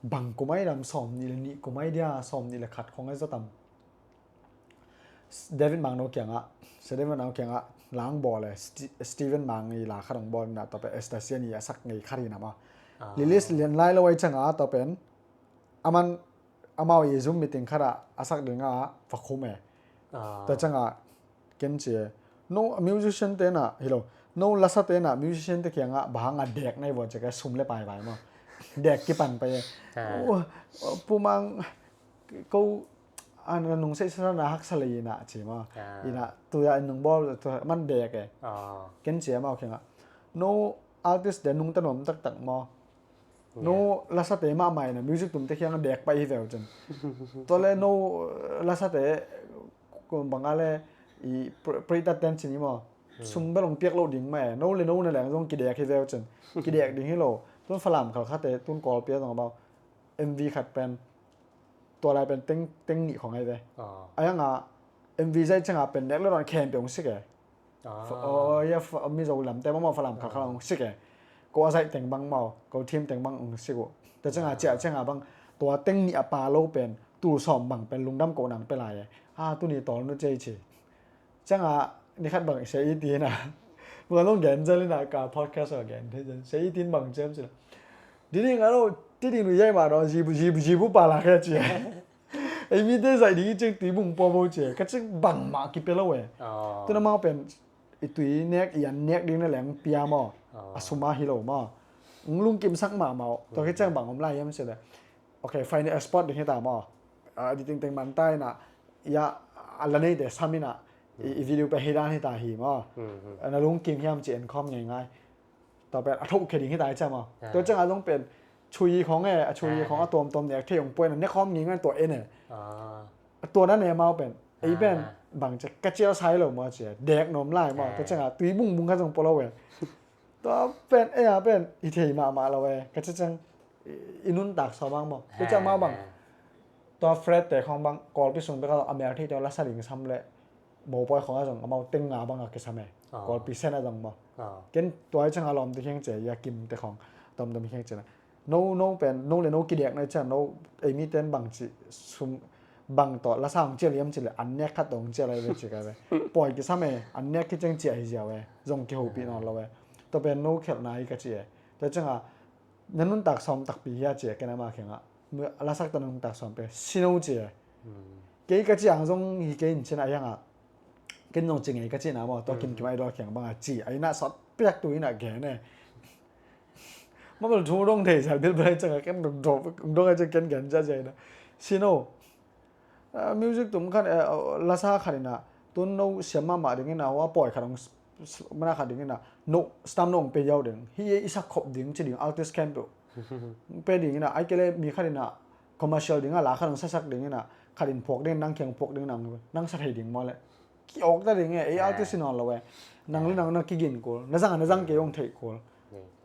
bang kumai lam sawm nih le nih kumai dia sawm nih le khat khong ai zatam. David Mangno kiangah, Sir David Mangno kiangah lang bawl e, Steven Mang i la khat hong bawl na tua pen Esther Sian i a sak ngei khat hi na maw? Lilis lian lai lo ai canga tua pen aman amau i Zoom meeting khat ah a sak dinga va khum e. Tua canga Ken ci e. No musician te na hi lo. No lasa te na musician te kiangah bang hang a dek na hi vua ci ka sum le paivai maw. Dek kipan pai e. Pu Mang ko a na nung seihsa na haksa lei ina ci maw. Ina tuya in nung bawl tu man dek e. Ken ci e maw kiangah. No artist de nungta nuam taktak maw. No lasate mahmah ina music tumte kiang dek pai hi veu cin. Tua le no lasate banga le i pre-, preita ten cin i maw. Sum bel hong piak lo ding mah e. No le no na leng zong kidek hi veu cin. Kidek ding hi lo. Tun Falam Khalkhate tun Kawlpi a zong amau M V khat pen tua lai pen teng, teng nih khong ai ve. Ai anga M V zai canga pen nek le don khem pe hong sik e. Mizo lamte mama Falam Khalkhal hong sik e. Ko a zaih teng bang mau, ko thim teng bang hong sik uh. Tua canga ciah canga bang tua teng nih a pa lo pen tul sawm bang pen lungdam ko nang pe lai e. A tuni tawl nu cei ci. Cianga ni khat bang se i tina. Bang long gen zel ina ka podcast a gen thei zel se i tin bang cem ci la. Dini nga lo ti ding lu yai ma no jibu jibu jibu pa la khe ci. Ei mite zaih ding i cing tui bung pua bo ci. Ka cing bang mah kipia lo e. Tuna mau pen i tui nek i an nek ding na leng pia maw. A suma hi lo maw. Ng lungkim sak mah mau. Tua khe ciang bang om lai hiam ci le. Ok, final export ding hita maw. A di ting teng man ta ina ia a la nei te sam ina i video pe hi dan hita hi maw. Na lungkim hiam ci en khawm ngei ngai. Tua pen a thoh khe ding hita i ciang maw. Tua ciang a zong pen chui khong e, a chui khong a tuamtuam nek thei hong puai na nek khawm ngei ngai tua en e. A tua na ne mau pen ei pen bang ci ka cial sai lo maw ci dek nuam lai maw. Tua ciang a tui bungbung kha zong pua lo e. Tua pen ei a pen i thei mahmah lo e. Ka ci ciang i nuntak sawm ang maw. Tua ciang mau bang tua Fred te khong bang Kawlpi sung bek a mel thei tua lasa ding sam le mopawi khong a zong amau teng nga bang a kisam e. Kawlpi sen a zong maw. Ken tua i ciang a lawm te khiang ci a ia kim te khong tomtom khiang ci na. No no pen no le no kidiak na i ciang no ei mi ten bang ci sum bang tawh lasa hong cial hiam ci le an nek khat tawh hong cial ai ve ci ka ve. Pawi kisam e an nek khi ciang ciah hi ziau e zong kihopih nawn lo e. Tua pen no khelhna hi ka ci e. Tua ciang a na nuntak sawm takpi hia ci a ken ama khiangah. Lasak ta na nuntak sawm pe sino ci a. Kei ka ci ang zong hi kei in cin a hiangah. Ken zong ci ngei ka ci na maw tua kim kim idol khiang bangah ci a ina sawt piak tu ina gen e. Mabel thu dong thei sal bilbel ai cakah ken dong dong ai cakah ken gen cia cia ina. Sino. Music tum khat lasa khat ina tun no siam mahmah ding ina hua pawi khat hong mana khat ding ina no stam no hong pe yau ding hi i sak khop ding ci ding artist camp peuh pe ding ina ai kele mi khat ina commercial ding a la khat hong sasak ding ina khat in phuak ding nang khiang phuak ding nang nang sa thei ding maw le ki awk ta ding e ei artist in on lo e nang le nang na kigin kul na zang na zang kei hong theih kul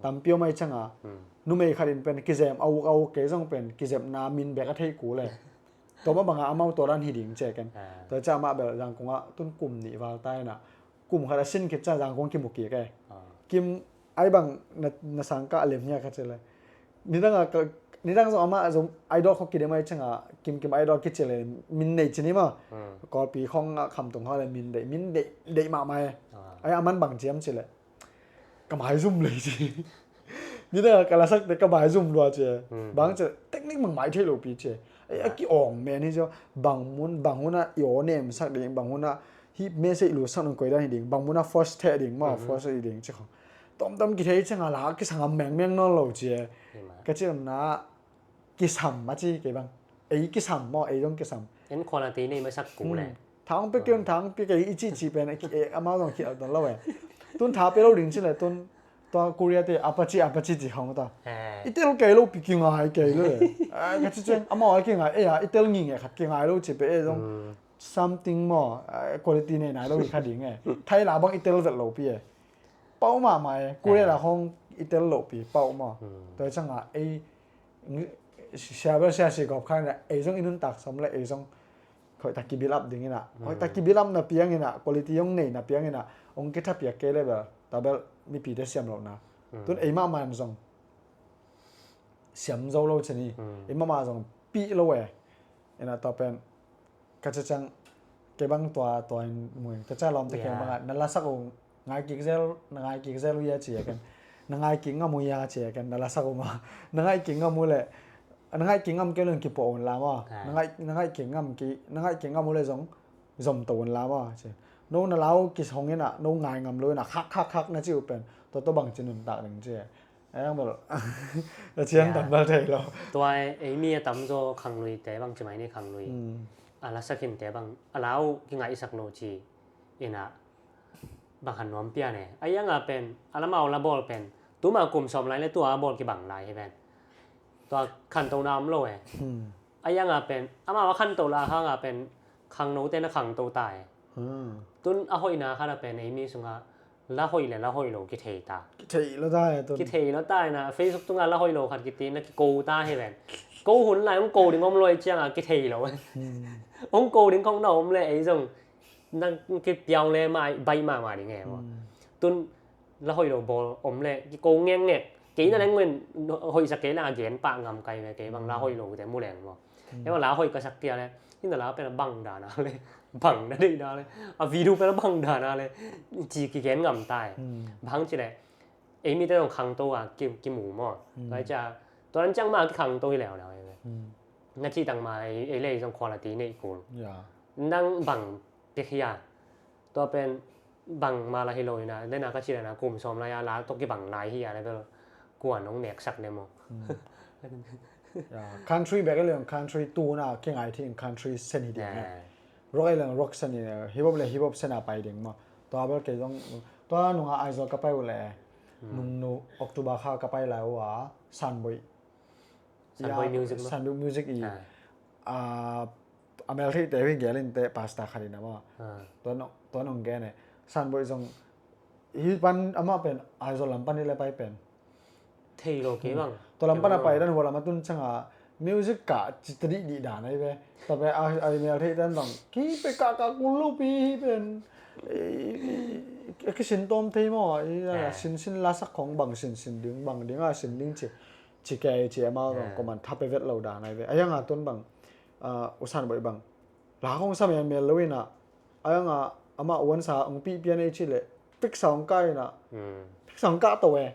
tampi om ai changa numei khat in pen kizem a uk a uk kei zong pen kizemna min bek a theih kul e. Tua mah bangah amau tua dan hi ding ci a ken. Tua ciah mah bel Zangkong ah tun kum nih val ta inah kum khat a sin khit ciah Zangkong kimu kik e. Kim ai bang na sangkah a lem hia ka ci le. Nidang a nidang zong amah zong idol khawh kidem ai ciangah kim kim idol kici le min neih ci ni maw. Kawlpi khawng ah khamtung khawh le min deih min deih deih mahmah e. Ai a man bang ciam ci le. Ka maizum lei ci. Nidang a ka lasakte ka maizum lua ci. Bang ci technique mang mai thei lo pi ci. Ei a ki awng men hi cio bang mun bang hunah i aw nemsak ding bang hunah hih message lusak nung koi dan hi ding bang munah force theh ding maw force hi ding ci khong. Tomtom kithei cianga la kisangam mengmeng nawn lo ci. Ka ci na kisam a ci kei bang. Ei kisam maw ei dong kisam. En quality nei masak ku le. Thang pe kion thang pe kei i ci ci pen amau dong khial ton lo e. Tun tha pe lo ding ci le tun tua Korea te apachi apachi ci khong ta. I tel kei lo pi kingai kei lo e. Ka ci ceng amau ai kingai e a i tel ngi nge khat kingai lo ci pe e dong. Something maw quality nei nai lo i kha ding e. Thai la bang i tel vet lo pi e. Pau mahmah e Korea la khong i tel lo pi pau maw. Tua cianga ei sia bel sia si gawp khan ei zong i nuntak som le ei zong hoih tak ki build up ding inah hoih tak ki build up na piang inah quality zong nei na piang inah hong kitha piak kei le bel ta bel mipite siam lo na. Tun ei mahmah zong siam zo lo cini ei mahmah zong pih lo e. Inah tua pen ka cacang kei bang tua tua in mui ka ca lawm te keng bangah na lasak uh ngai kik zel na ngai kik zel uh ia ci a ken na ngai kik ngam uh ia ci a ken na lasak uh maw na ngai kik ngam uh le na ngai kik ngam kei lun kipuah un la maw na ngai na ngai kik ngam ki na ngai kik ngam uh le zong zom to un la maw ci. No na lau kisong ina, no ngai ngam lo ina, khak khak khak na ci uh pen, tua tua bang ci nuntak ding ci. Ayang bel, a cian tam bel thei lo. Tua ei mi a tamzaw khanglui te bang ci mai ni khanglui. A la sakin te bang, a lau kingaihsak lo ci ina, bang han nuam pian e. Ayang a pen, a la mau la bawl pen, tuma kum sawm lai le tua a bawl kibang lai hi pen. Tua khanto na om lo e. Ayang a pen, amau a khanto la hang a pen, khangno te na khangto ta e. Tun a hoihna khat a pen, ei mi sunga la hoih le la hoih lo kithei ta. Kithei lo ta e, tun. Kithei lo ta e na, Facebook tunga la hoih lo khat kiti na kiko ta hi pen. Ko hun lai, hong ko ding om lo e ciang a kithei lo. Hong ko ding khong na om le, ei zong, na kipiau le mai, bai mama ding e mo. Tun, la hoih lo bawl om le, kiko ngengngek. Kei na leng men hoih sak kei la a gen pah ngam kai ve, kei bang la hoih lo te mu leng maw. Kei bang la hoih ka sak kia le, ina la pen a bang dan a le, bang na deih dan le, a video pen a bang dan a le, ci kigen ngam ta e. Bang ci le, ei mi te dong khangto a ki, kimu maw. Tua i cia, tua nan ciang ma kikhangto hi leuleu e ve. Nga ci tang ma ei, ei le ei zong quality nei kul. Nang bang pia khia. Tua pen bang ma la hi lo ina, dena ka ci lena kum sawm lai a la tawh kibang lai hi a le bel kuan hong neksak le maw. Country bek a le country tuna kingai thei in country sen hi ding. Rock a le rock sen hi, hip hop le hip hop sen a pai ding maw. Tua bel kei zong, tua nunga Aizawl ka pai uh le, nungnu October kha ka pai lai uh a, Sanboih. Sanboih music maw? Sanboih music i, a, a mel theih te hi gel in te pasta khat in a maw. Tua nong, tua nong gen e. Sanboih zong, hi pan amah pen, Aizawl lam pan hi le pai pen. Thei lo kei bang. Tua lam pan a pai dan hua lam a tun ciang a music ka ci ta dih dih dan ahi ve. Tua pen a, a mel theih dan bang. Ki pe ka ka kul lo pi hi pen. I, i, i, kisin tawm thei maw. I, a, sin sin la sak khong bang sin sin ding, bang ding a sin ding ci. Ci kei ci amau zong koman tha pe vet lo dan ahi ve. A yang a tun bang. A, u Sanboih bang. La khong sa mel mel lo ina. Ayang a, ama uansa ong pi pian ei ci le, piksa ong ka ina. Piksa ong ka to e.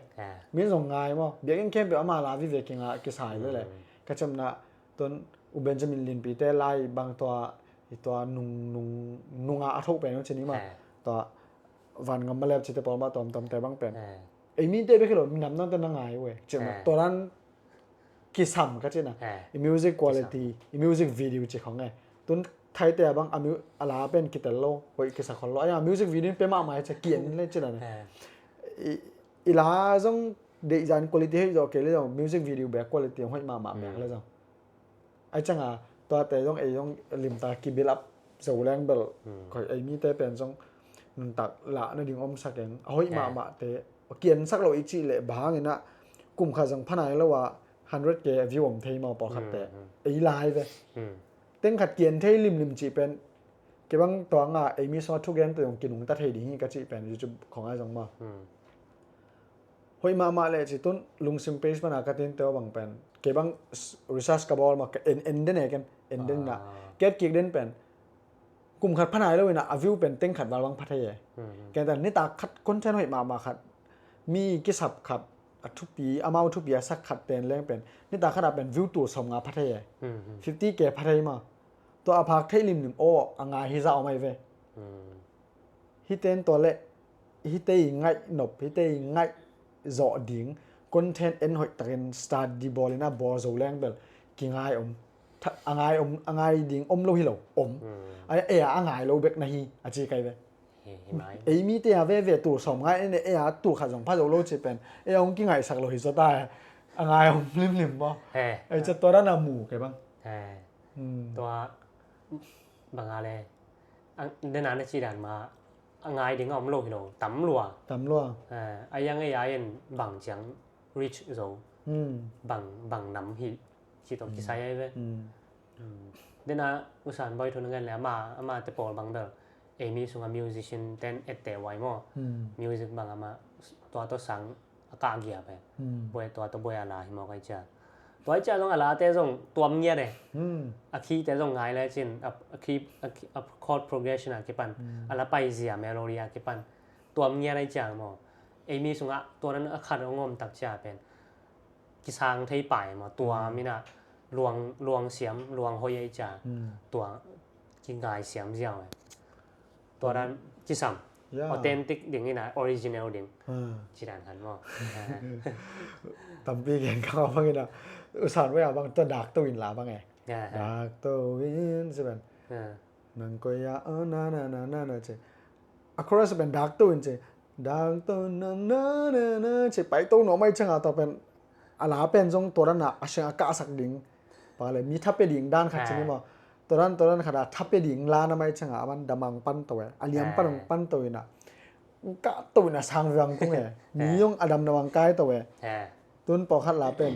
Min zong ngai maw. Biakinn khempeuh ama la vive kinga kisai le le. Ka cemna, tun u Benjamin Linpi te lai bang tua, i tua nung, nung, nunga a tho pen ong ci ni maw. Tua van ngam malep ci te pawl ma tom tom te bang pen. Ei mi te bek hi lo, minam nang te na ngai uh e. Cemna, tua dan kisam ka cina. I music quality, i music video ci khong e. Tun Thai te a bang a mu-, a la pen kitel lo, hoih kisa khol lo. Aya music video in pe mahmah e ca kian le cina ne. I, i la zong deih zan quality hoih zo kei le zong music video bek quality hoih mahmah bek le zong. Ai canga, tua te zong ei zong limta ki build up zo leng bel. Khoi ei mi te pen zong nuntak lah na ding om sak eng. A hoih mahmah te, kian sak lo i ci le bang ina kum kha zong phanai lo a, hundred K a view om thei maw pawlkhat te. Ei lai ve. Teng khat kian thei limlim cih pen, kei bang tuanga ei mi sung a thugen te zong kinungta thei ding hi ka cih pen YouTube khong ai zong maw. Hoih mahmah le cih tun lungsim page pana ka tin teo bang pen. Kei bang research ka bawl maw ka en, en den e ken, en den na. Ket kik den pen. Kum khat phanai lo ina a view pen teng khat val bang pha thei e. Ken tan nitak khat content hoih mahmah khat. Mi kisap khat, a thupi, amau thupi a sak khat pen leng pen. Nitak khat a pen view tul sawm nga pha thei e. Fifty K pha thei maw. Tua a phak theih limlim aw a ngai hi zah om ai ve. Hiten tua le, hite i ngaih nop, hite i ngaih zawh ding, content en hoih takin study bawl ina bawl zo leng bel, kingai om. A ngai om, a ngai ding om lo hi lo, om. Ai, e a, a ngai lo bek na hi, a ci kai ve. Ei mi te a veve tul sawm ngai ene, e a tul khat zong pha zo lo ci pen. E a hong kingaihsak lo hi zo ta e. A ngai om limlim maw. Ei ca tua dan a mu kei bang. Tua bang a le. Dena na ci dan ma a ngai ding a om lo hi lo, tam lua. Tam lua. A yang ei a en bang ciang reach zo. Bang, bang nam hi. Ci tawh kisai ai ve. Dena usan boy thu na ngen le ama, ama te pawl bang bel. Ei mi sunga musician ten et te wai maw. Music bang ama tua tawh sang a kah giap e. Buai tua tawh buai a la hi mawk ai cia. Tua ai cia zong a late zong tuam ngiat e. A key te zong ngai le cin, a, a key, a, a chord progression a kipan, a la pai zia melody a kipan. Tuam ngiat ai cia maw. Ei mi sungah tua nan a khat a ngawm tak cia pen. Kisang thei pai maw, tua mina luang, luang siam, luang hoi ai cia. Tua kingai siam ziau e. Tua dan kisam. Yeah. Authentic ding ina, original ding. Ci dan khan maw. Tampi gen ka bang ina. Usan wea bang tua dak to in la bang e. Dak to in si ben. Nang koya, oh, na na na na na ci. A chorus ben dak to in ci. Dak to na na na na ci. Pai to no mai changa to pen. A la pen zong tua dan a siang a kahsak ding. Pale mi thape ding dan khat ci ni maw. Tua dan tua dan khat a thape ding la na mai changa a man damang pan to e. A liam pan pan to ina. Kah to ina sang viang tung e. Mi yong a dam na wang kai to e. Tun pawkhat la pen.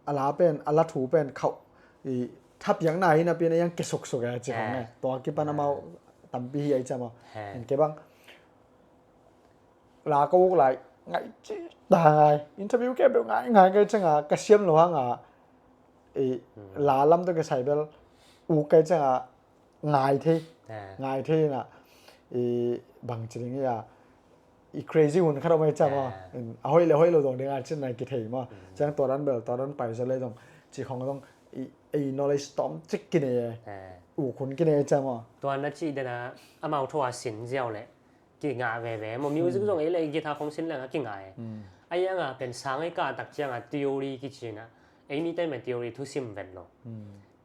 A la pen, a la thu pen khauh i thapiakna hi napi na yang kesuksuk e ci khong e. Tua kipan amau tampi hi ai ci maw. En ke bang la ka uk lai ngai ci ta ngai interview ke bel ngai ngai kai changa ka siam lo hanga i la lam to ke sai bel uk kai changa ngai thei ngai thei na i bang ci ding ia i crazy hun khat om ai cha maw. A hoih le hoih lo zong ding a cin nai kithei maw. Ciang tua dan bel tua dan pai sa le zong ci khong zong i ei knowledge tom cik kinei e. U khun kinei cha maw. Tua na ci dena amau thua sin ziau le kingah veve maw. Music zong ei le guitar khong sin le nga kingah e. A ianga pen sang ei ka tak cianga theory kicina ei mi te me theory thu sim ven lo.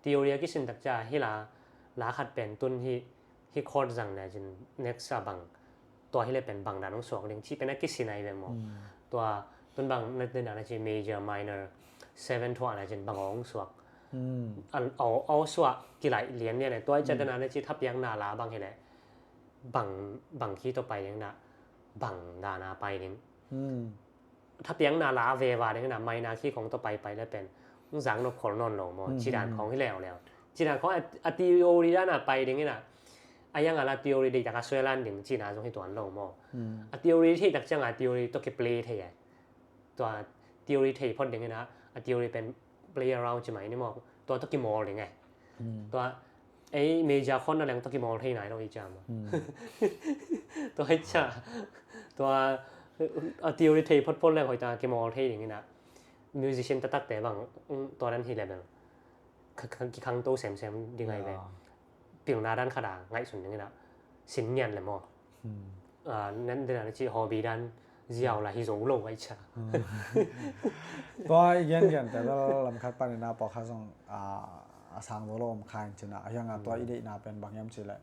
Theory a kisin tak cia hi la la khat pen tun hi hi chord zang na cin next a bang tua hi le pen bang dan hong suak ding ci pen a kisin ai ve maw. Tua tun bang na na na ci major minor seven thuah na cin bang hong suak. Au au suak kilai lian lian e tua i cia na na ci thapiak na la bang hi le bang bang khi to pai ding na bang dan a pai ding. Thapiakna la veva ding ina maina khi khong to pai pai le pen zang nop khol non lo maw. Cidan khong hi leo leo cidan khong a theory dan a pai ding ina a yang a la theory dei tak a suelan ding cina zong hi tuan lo maw. A theory thei tak ciang a theory to ki play thei ai. Tua theory thei phot ding ina a theory pen play around ci mai ni maw. Tua to ki mawl ding ai. Tua ei major khon na leng to ki mawl thei nai lo i ciam. Tua i cia tua a theory thei phot phot leng hoi ta ki mawl thei ding ina musician ta tak te bang tua dan hi le bel ki khang to sem sem ding ai ve. Pilna dan khat a ngaihsun ding ina sin ngian le maw. Nan dena na ci hobby dan ziau la hi zo lo ai cha. Tua i gen gen te bel lam khat pan ina pawkhat zong a sang zo lo om kha in cina a hiang a tua i deihna pen bang hiam ci le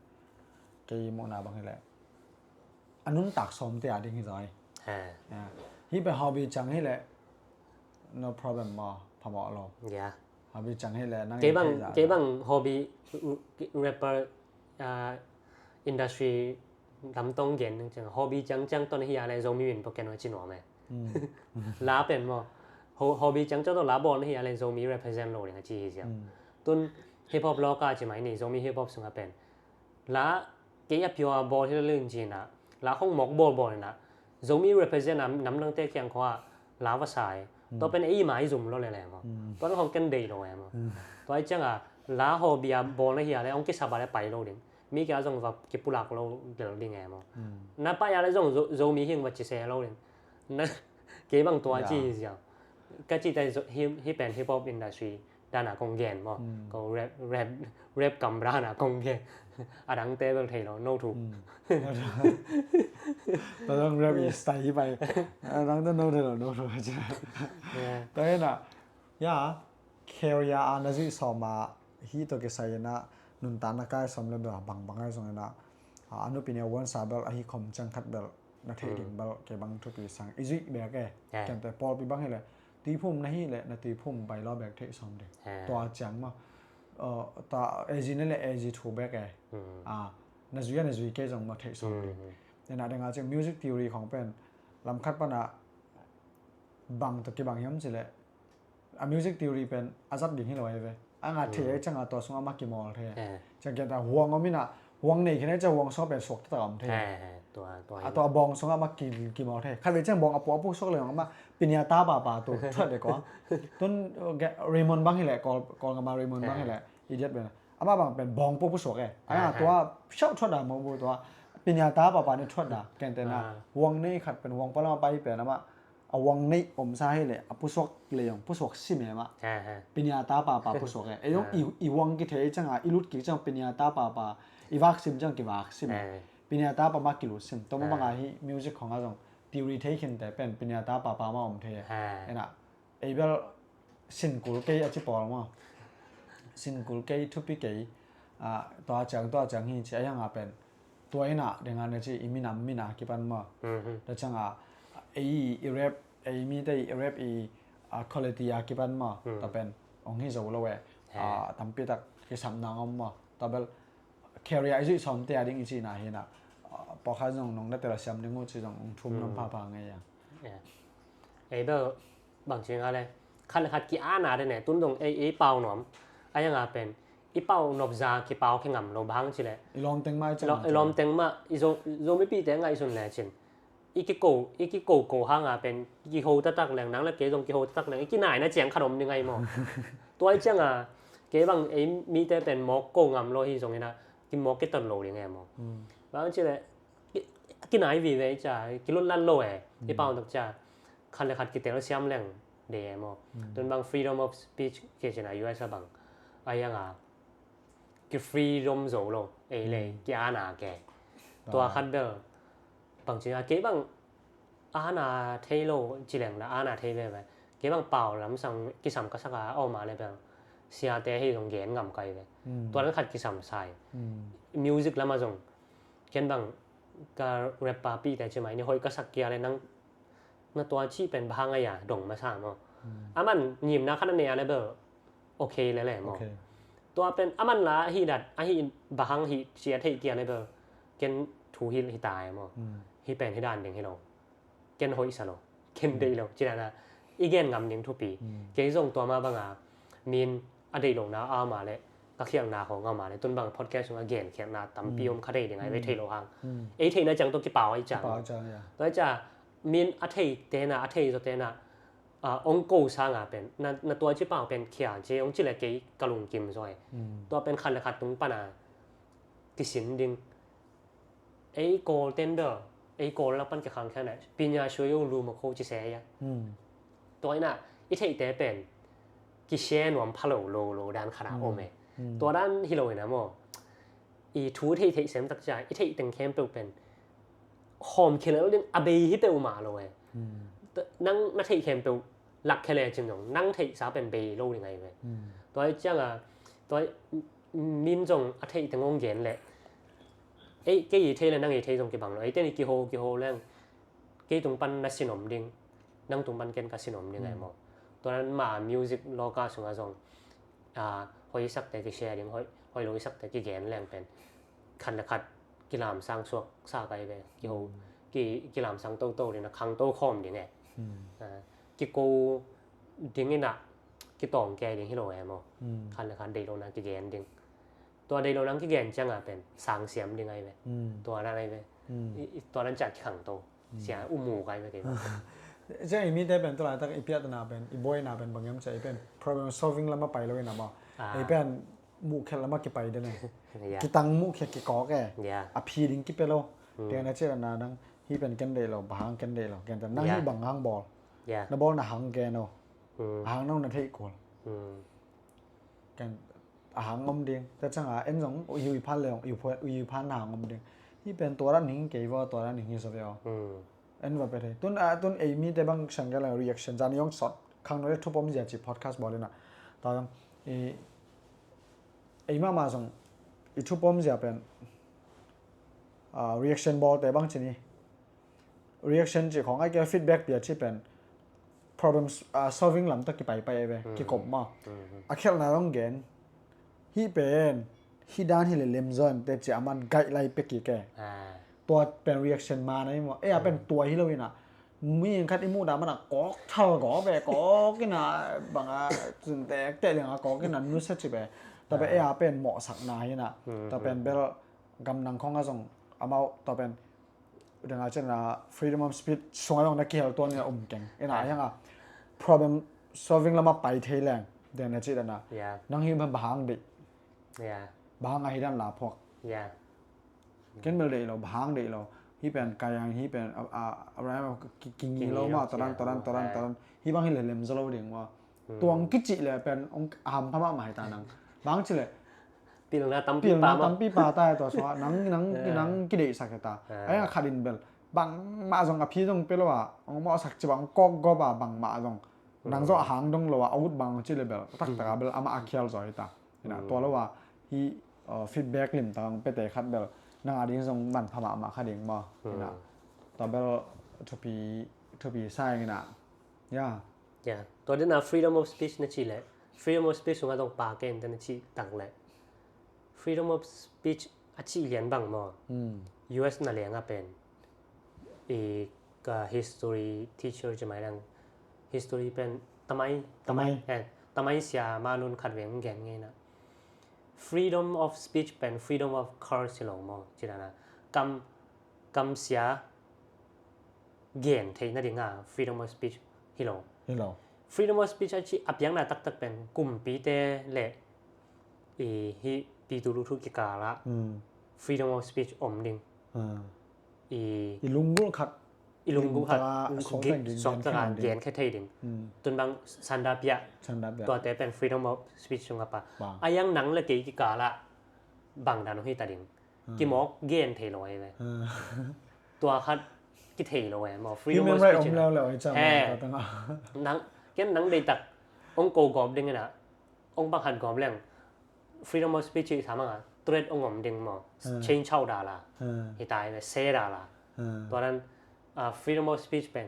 kei muhna bang hi le a nuntak sawm te a ding hi zai. Hi pen hobby chang hi le no problem maw phamawh lo. Hobby chang hi le nang kei bang kei bang hobby rapper industry lam tong gen chang hobby chang chang ton hi a le Zomi min poken wa chin wa me. La pen maw hobby chang chang ton la bon hi a le Zomi represent lo ding a ci hi siang. Tun hip hop lo ka ci mai ni Zomi hip hop sunga pen la kei a pure ball hi lo lin cina la khong mok ball ball na Zomi represent a nam nang te kiang khua la va sai. Tua pen ei mai zum lo le le maw. Tua na khong ken dei lo e maw. Tua i ciang a la hobby a ball na hi a le ong ki saba le pai lo ding. Mi kia zong va ki pulak lo del ding e maw. Na pa ya le zong Zomi hing va ci se lo ding. Na kei bang tua ci hi ziang. Ka ci tai hi pen hip hop industry dana kong gen maw. Ko rap rap rap kam dana kong gen. A dang te bel thei lo no thu. Ta dang rap i style hi pai. A dang te no thei lo no thu. Ta na ya career a na zui sawm a hi to kisai na nuntan na kai sawm le bel bang bang ai zong na a nupi ne wan sa bel a hi khom chang khat bel na theih ding bel kei bang thupi sang i zuih bek e. Kente pawlpi bang hi le tuiphum na hi le na tuiphum bai law bek theih sawm ding. Tua ciang maw tua A G na le A G thu bek e. Na zui a na zui kei zong maw theih sawm ding. Nena denga ciang music theory khong pen lam khat pana bang to kibang hiam ci le a music theory pen a zat ding hi lo ai ve. A nga thei ai changa tua sunga ma kimawl thei. Chang kian ta huang om ina huang nei khin ai cha huang suak pen suak ta om thei. A tua bawng sunga ma kimawl thei. Khat ve chang bawng a pu a pu suak le ma pinya ta pa pa tu thuat de ko. Tun Raymond bang hi le kol nga ma Raymond bang hi le idiot ben. Ama bang pen bawng pu pu suak e. A nga tua siau thuat da mo bu tua pinya ta pa pa ni thuat da. Ken te na huang nei khat pen huang pa lama pai pen ama a huang neih omsa hi le a pusuak le zong pusuak sim e mah. Pinya ta papa pusuak e ei zong i huang kithei changa i lut kik chang pinya ta papa i vak sim ciang kivak sim. Eh. Pinia ta pa mah kilut sim. Tua mah banga hi music khong a zong theory thei khinte pen pinia ta pa pa mah om thei. Eh. Ena, ei bel sinkul kei a ci pawl maw. Sinkul kei, thupi kei. Ah, tua ciang, tua ciang hi ci a hiang a pen. Tua ina, denga na ci, i minam mina kipan maw. Mhm. Tua ciang a, ei i rap, ei mite i rap i, ah, quality a kipan maw. Hmm. Tua pen, ong hi zo lo e. He. Ah, tampi tak kisam nang om maw. Tua bel, career i zuih sawmte a ding i cihna hi na, ah, pawlkhat zong nong na tel a siam ding uh ci zong ong thum nam pha pha ngei a. Yeah. Ei bel bang ci nga le, khat le khat ki-ana de ne, tun dong ei, ei pau nuam. A yang a pen, i pau nop za kipau khe ngam lo bang ci le. I lawm teng mah i cih lo, i lawm teng mah, i zo, Zomipite ngaihsun le cin. I kiko, i kiko ko hang a pen, kiho taktak leng, nang le kei zong kiho taktak leng, i kinaina ciang khat om ding ahi maw. Tua i ciang a, kei bang ei mite pen mawk ko ngam lo hi zong ina, kimawk kiton lo ding e maw. Hmm. Bang ci le, ki, kinai vive i cia, kilunlan lo e, i pau tak cia, khat le khat kitel siam leng de e maw. Hmm. Tun bang freedom of speech ke cina U S a bang, a yang a, ki freedom zo lo, ei le, ki-ana ke. Tua khat bel, bang ci a, kei bang, ana thei lo, ci leng la, ana thei veve. Kei bang pau lam sang, kisam ka sak a, aw ma le bel, siate hei zong gen ngam kai ve. Hmm. Tua dan khat kisam sai. Hmm. Music lam a zong, ken bang, ka rap pa pi te ci mai ni hoih ka sak kia le nang, na tua cih pen bang hang a ya, dong masa maw. Hmm. Aman ngimna khat a nei a le bel, okay le le maw. Okay. Tua pen, aman la hi dat, a hi bang hang hi cia thei kia le bel, ken thu hi, hi tai maw. Hmm. Hi pen hi dan ding hi lo. Ken hoih sa lo. Ken dei lo. Ci dan a, i gen ngam ding thupi. Hmm. Kei zong tua ma bang a, min a deih lo na a ma le, ka khialhna khong a ma le, tun bang podcast sung a gen khialhna tampi om kha dei ding a, i vei thei lo hang. Hmm. Ei theihna ciang tawh kipau a i ciang. Kipau a i ciang, ya. Tua i ciang, min a thei tena, a thei zaw tena, a, ong ko sang a pen, na, na tua ci pau pen khia, ci ong ci le kei ka lungkim zaw e. Hmm. Tua pen khat le khat tung pan a, kisin ding. Ei Kawl ten bel, ei Kawl lak pan kikhang khian a, pinya shuai ong lu ma kho ci se ya. Hmm. Tua ina, i theihte pen, kisia nuam pha lo, lo, lo dan khat a om e. Hmm. Tua dan hi lo ina maw. I thu theih theih sem tak cia, i theih teng khempeuh pen, hawm khia lo ding, a bei hi peuh mah lo e. Hmm. Nang na theih khempeuh, lak khia le cin zong, nang theihsa pen bei lo ding ai ve. Hmm. Tua i ciang a, tua i, min zong a theih teng ong gen le. Ei, kei i thei le nang i thei zong kibang lo. Ei, ten i kiho, kiho leng. Kei tung pan na sin om ding. Nang tung pan ken ka sin om ding ai maw. Tua nan ma music loka sung a zong. A, hoih i sakte ki share ding, hoih, hoih lo i sakte ki gen leng pen. Khat le khat kilamsang suak sa kai ve. Kiho, ki, kilamsang toto ding a khang to khawm ding e. A, kiko ding ina, kitawng kei ding hi lo e maw. Khat le khat deih lo na kigen ding. Tua deih lo nang kigen ciang a pen, sang siam ding ai ve. Tua nan ai ve. I, i, tua nan ciah kikhang to. Sia umu kai ve kei. Sia i mite pen tu laitak i piatna pen, i buaina pen bang hiam sia i pen problem solving lama pai lo ina maw. Ah. I pen muhkhiat lama kipai den ai. Ya. Kitang muhkhiat kikawk e. Ya. A phi ding kipe lo. Tena ciah na nang hi pen ken deih lo, bang hang ken deih lo. Ken pen nang hi bang hang bawl. Ya. Na bawl na hang ken o. Hang nang na theih kul. Ken a hang om ding. Tua ciang a, en zong, u yui phan le, u yui phan, u yui phan na hang om ding. Hi pen tua dan hing kei va, tua dan hing hi sa ve o. En va pe thei. Tun, a, tun ei mite bang sang ke la reaction, zan yong sot, khang no le thupom zia ci podcast bawl ina. Tua zong, i, ei mama zong, i thupom zia pen, a, reaction bawl te bang ci ni. Reaction ci khong ai ke feedback pia ci pen problem, ah, solving lam tawh kipaipai ve, kikop maw. A khialhna zong gen. Hi pen, hi dan hi le lem zon te ci a man guideline pia kik e. Tua pen reaction ma na hi maw. E a pen tua hi lo ina. Mi khat i muh dan man a kawk thal gawp e, kawk ina bang a cun tek tek liang a kawk ina nusia ci ve. Tua pen e a pen mawhsakna hi ina. Tua pen bel gamdang khong a zong amau tua pen dang a cen a freedom of speech sung a zong na kihel tuan ina um keng. Ina a hiang a problem solving lama pai thei leng. Den na ci dan a. Nang hi pen bang hang deih. Bang hang a hi dan la phuak. Ken bel deih lo, bang hang deih lo. Hi pen kai ang, hi pen a, a, a ram ki, ki ngi lo ma, taran, taran, taran, taran. Hi bang hi le lem zo lo ding wa. Tuang kici le pen ong ham pha ma ma hi ta nang. Bang ci le Pilna tampi pilna pa maw? Tampi pa ta e tua sungah nang, nang, eh, nang kideihsak e ta. Eh. Ai a khat in bel bangmah zong a phi zong pia lo a, hong mawhsak ci bang kawk gawp a bangmah zong. Nang zawh hang dong lo a, a ut bang ci le bel taktak a bel amah a khial zaw hi ta. Ina tua lo a hi, uh, feedback limtak hong piate khat bel nang a ding zong manpha mahmah kha ding maw. Ina tua bel thupi, thupi sa ing ina. Ya. Ya. Tua dena freedom of speech na ci le freedom of speech sungah zong pa ken te na ci tak le freedom of speech a cih lian bang maw? U S na leng a pen i ka history teacher ci mai dang history pen tamai tamai eh, tamai sia ma nun khat veng gen ngeina. Freedom of speech pen freedom of curse hi lo maw? Ci dana kam, kam sia gen theih nadinga freedom of speech hi lo. Hi lo. Freedom of speech a cih a piakna taktak pen kumpite le i hi pitu luthu kikala freedom of speech om ding. I lunggulh khat i lunggulh khat sawt taka gen khe thei ding. Tun bang sanda pia tuate pen freedom of speech sunga pa a yang nang le kei kikala bang dan hi ta ding. Kimawk gen thei lo ai ve. Tua khat kithei lo ai maw? Freedom of speech ina. Nang ken nang deitak ong ko gawp ding ina ong bang khat gawp leng freedom of speech hi sa manga threat ong om ding maw? Change hau dala hi ta ai ve, se dala. Tua dan freedom of speech pen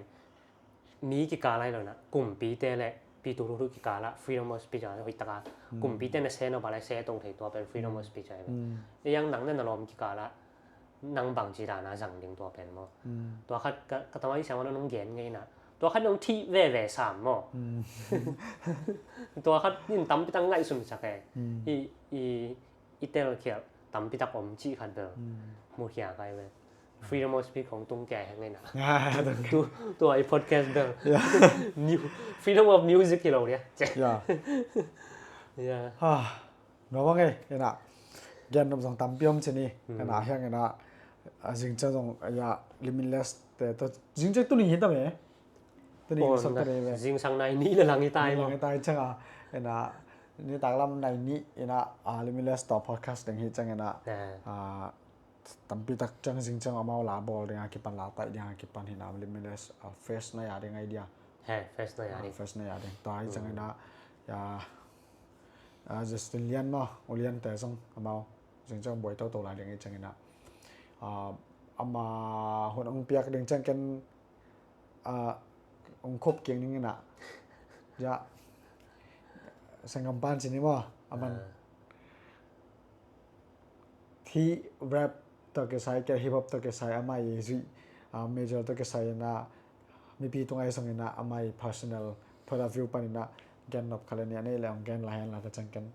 mi kikal lai lo na kumpite le pitu luthu kikala freedom of speech a hoih taka kumpite na se no ba lai se to thei tua pen freedom of speech a. Yang nang na na lawm kikala nang bang ci dana zang ding tua pen maw? Tua khat ka tamai siang nong gen ngeina tua khat nong thih veve sam maw? Tua khat in tampi tak ngaihsun sak e. I, i i telkhialh tampi tak om cih khat bel mukhia kai ve. Freedom of speech hong tung kei heng ngeina. Tua i podcast bel freedom of music hi lo dia. Nuam ang e ina. Gen nop zong tampi om cini ina hiang ina. Zingciang zong ya limitless te to zingciang tuni hi ta me. Tuni sawm tuni ve. Zingsang nai nih le lang i tai maw? Lang i tai cianga ina nitak lam nai nih ina limitless to podcast ding hi ciang ina tampi tak ciang zingciang amau la bawl dinga kipan la taih dinga kipan hina limitless fest na ya ding ai dia. He fest na ya ding. Fest na ya ding tua hi ciang ina ya Justin Lian maw, U Lian te zong amau zingciang buai toto la ding hi ciang ina ama hun ong piak ding ciang ken ong khop kiang ning ina. Ya sengam pan cini maw aman hi rap to kisai ke hip hop to kisai amai zui major to kisai ina mipi tungai song ina amai personal point of view pan ina gen nop khalenia nei le ong gen la hen la ta ciang ken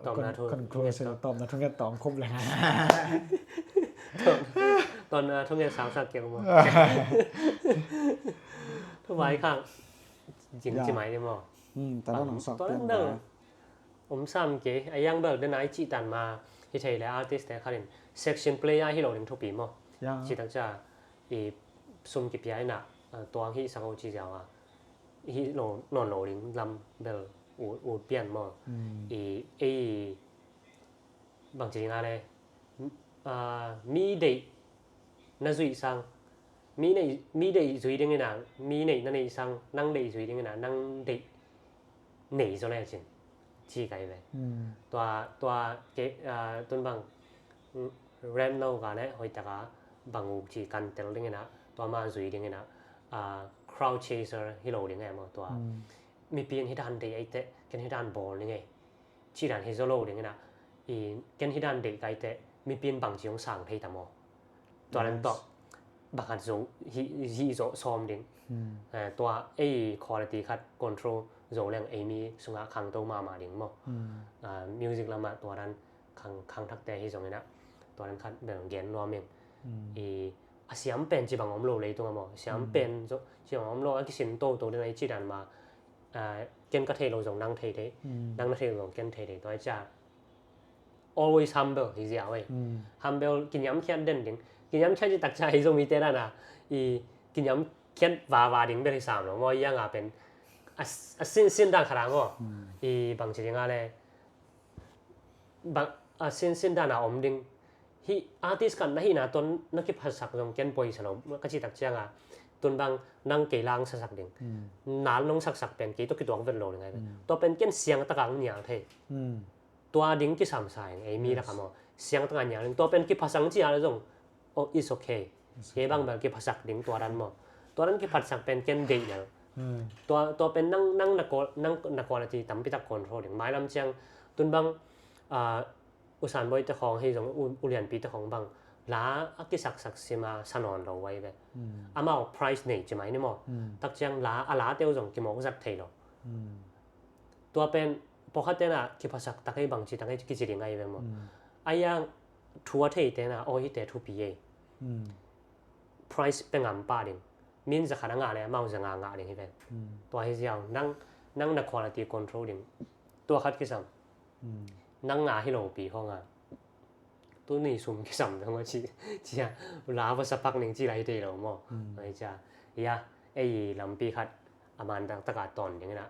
Tawmna thu conclusion nget tawm. Tawmna thu nget tawm khup leng. Tawmna thu nget sau sak kiang maw? Thu vai khang. Jing ci mai ni maw? Hmm, ta dang nang sak piang dang. Om sam ke a yang bel den ai ci tan ma hi thei le artist te kharin section play a hi lo ding thupi maw? Ci tak ca i sum kipia ina tuang hi sak o ci ziau a. Hi lo nawn lo ding lam bel ut pian maw? I ei bangci ding a le mi deih na zuih sang mi neih mi deih zui ding ina mi neih na neih sang nang deih zui ding ina nang deih nei zaw le cin ci kai ve. Tua tua ke tun bang rap no ka ne hoih taka bang uk ci kan tel ding ina tua ma zui ding ina crowd chaser hi lo ding e maw tua. Mipi in hi dan deih ai teh ken hi dan bawl ni ngei ci dan hi zaw lo ding ina ken hi dan deih kai teh mipi in bangci hong sang thei ta maw? Tua nan tawh bang khat zo hi zawh sawm ding. Tua ei quality khat control zo leng ei mi sungah khangto mahmah ding maw? Music lamah tua dan khang thakte hi zong ina tua dan khat bel gen nuam ing. I a siam pen ci bang om lo leitung a maw? Siam pen zo ci bang om lo a kisin toto den a i ci dan ma ken ka thei lo zong nang thei thei nang na thei lo zong ken thei thei tua i cia always humble hi ziau ei. Humble kiniamkhiat den ding kiniamkhiat ci takcia hi zo mite dana i kiniamkhiat vava ding bel hi sam lo maw i anga pen a sinsin dan khat ang aw i bangci ding a le Bang a sinsin dana om ding. Hih artist khat na hihna tawh na kiphasak zong ken poisa lo ka cih tak cianga, tun bang nang kei la hong sasak ding, nal nong saksak pen kei tawh kituak vet lo ding ai ve. Tua pen ken siangtaka hong nial thei. Tua ding kisamsa in ei mi lakah maw, siangtaka nial ding. Tua pen kiphasak hong ci a le zong, oh, it's okay. Kei bang bel kiphasak ding tua dan maw. Tua dan kiphasak pen ken deih lel. Tua, tua pen nang, nang na qual-, nang na quality tampitak control ding. Mailam ciang tun bang, ah, U San Boy te khawng hei zong, u, u Lianpi te khawng bang la a kisaksak sima sa nawn lo ai ve. Amau price nei ci mai ni maw. Tak ciang la, a la teu zong kimawk zat thei lo. Tua pen pawlkhat tena kiphasak tak ei bang ci tak ei kici ding ai ve maw. Ai a thu a thei tena aw hite thupi ei. Price pe ngam pah ding. Min za khat a ngah le amau za nga ngah ding hi ven. Tua hi ziau nang, nang na quality control ding. Tua khat kisam. Nang nga hi lo pi khawng a, tuni sum kisam dong a ci, cia la va sa pak ning ci lai thei lo maw. Ai cia, ia, ei lampi khat a man tak taka tawn ding ina,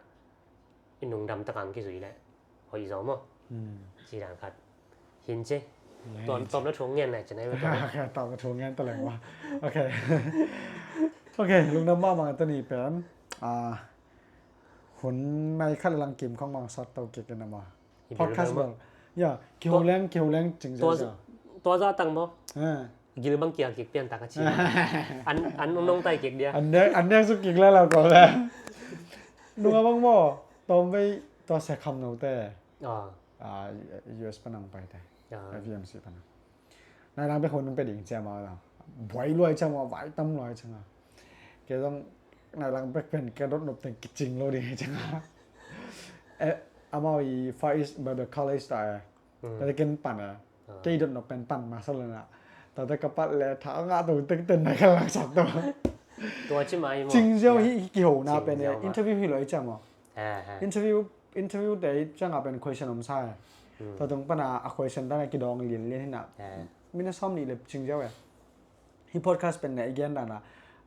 i nungdam taka ang kizui le hoih zaw maw. Ci dan khat hin ci. Tuan tawm na thu ngen lai ci nai va. Tawm na thu ngen ta leng va. Ok. Ok, lungdam mahmah ta ni pen. Hun mai khat le lang kim khawng mang sat to kik ina maw. Podcast bel. Ya, kiho leng, kiho leng cing zia. Tua za tang maw. Gil bang kial kik pian tak a ci. An, an nong tai kik dia. An nek, an nek su kik la lau ko la. Nunga bang maw. Tom vei tua se kham no te. Ah, U S panang pai te. V M C panang. Nai lang bek hun pe ding cia maw la. Buai luai cia maw, vai tam luai cia maw. Kei zong nai lang bek pen ka dot nop teng kicing lo ding cia maw. Eh, amau i Far East Bible College ta eh. Tate ken pan a. Kei dot nop pen pan masa lo na. Tate ka pat le tha nga to tek ten na ka lang sak to. Tua ci mai maw. Cing ziau hi kihona pen eh. Interview hi lo i cia maw. Interview, interview te i cia nga pen question om sa eh. Tua tung pan a question ta na kidong lian lian hi na. Mina som ni le cing ziau eh. Hi podcast pen ne i gen dana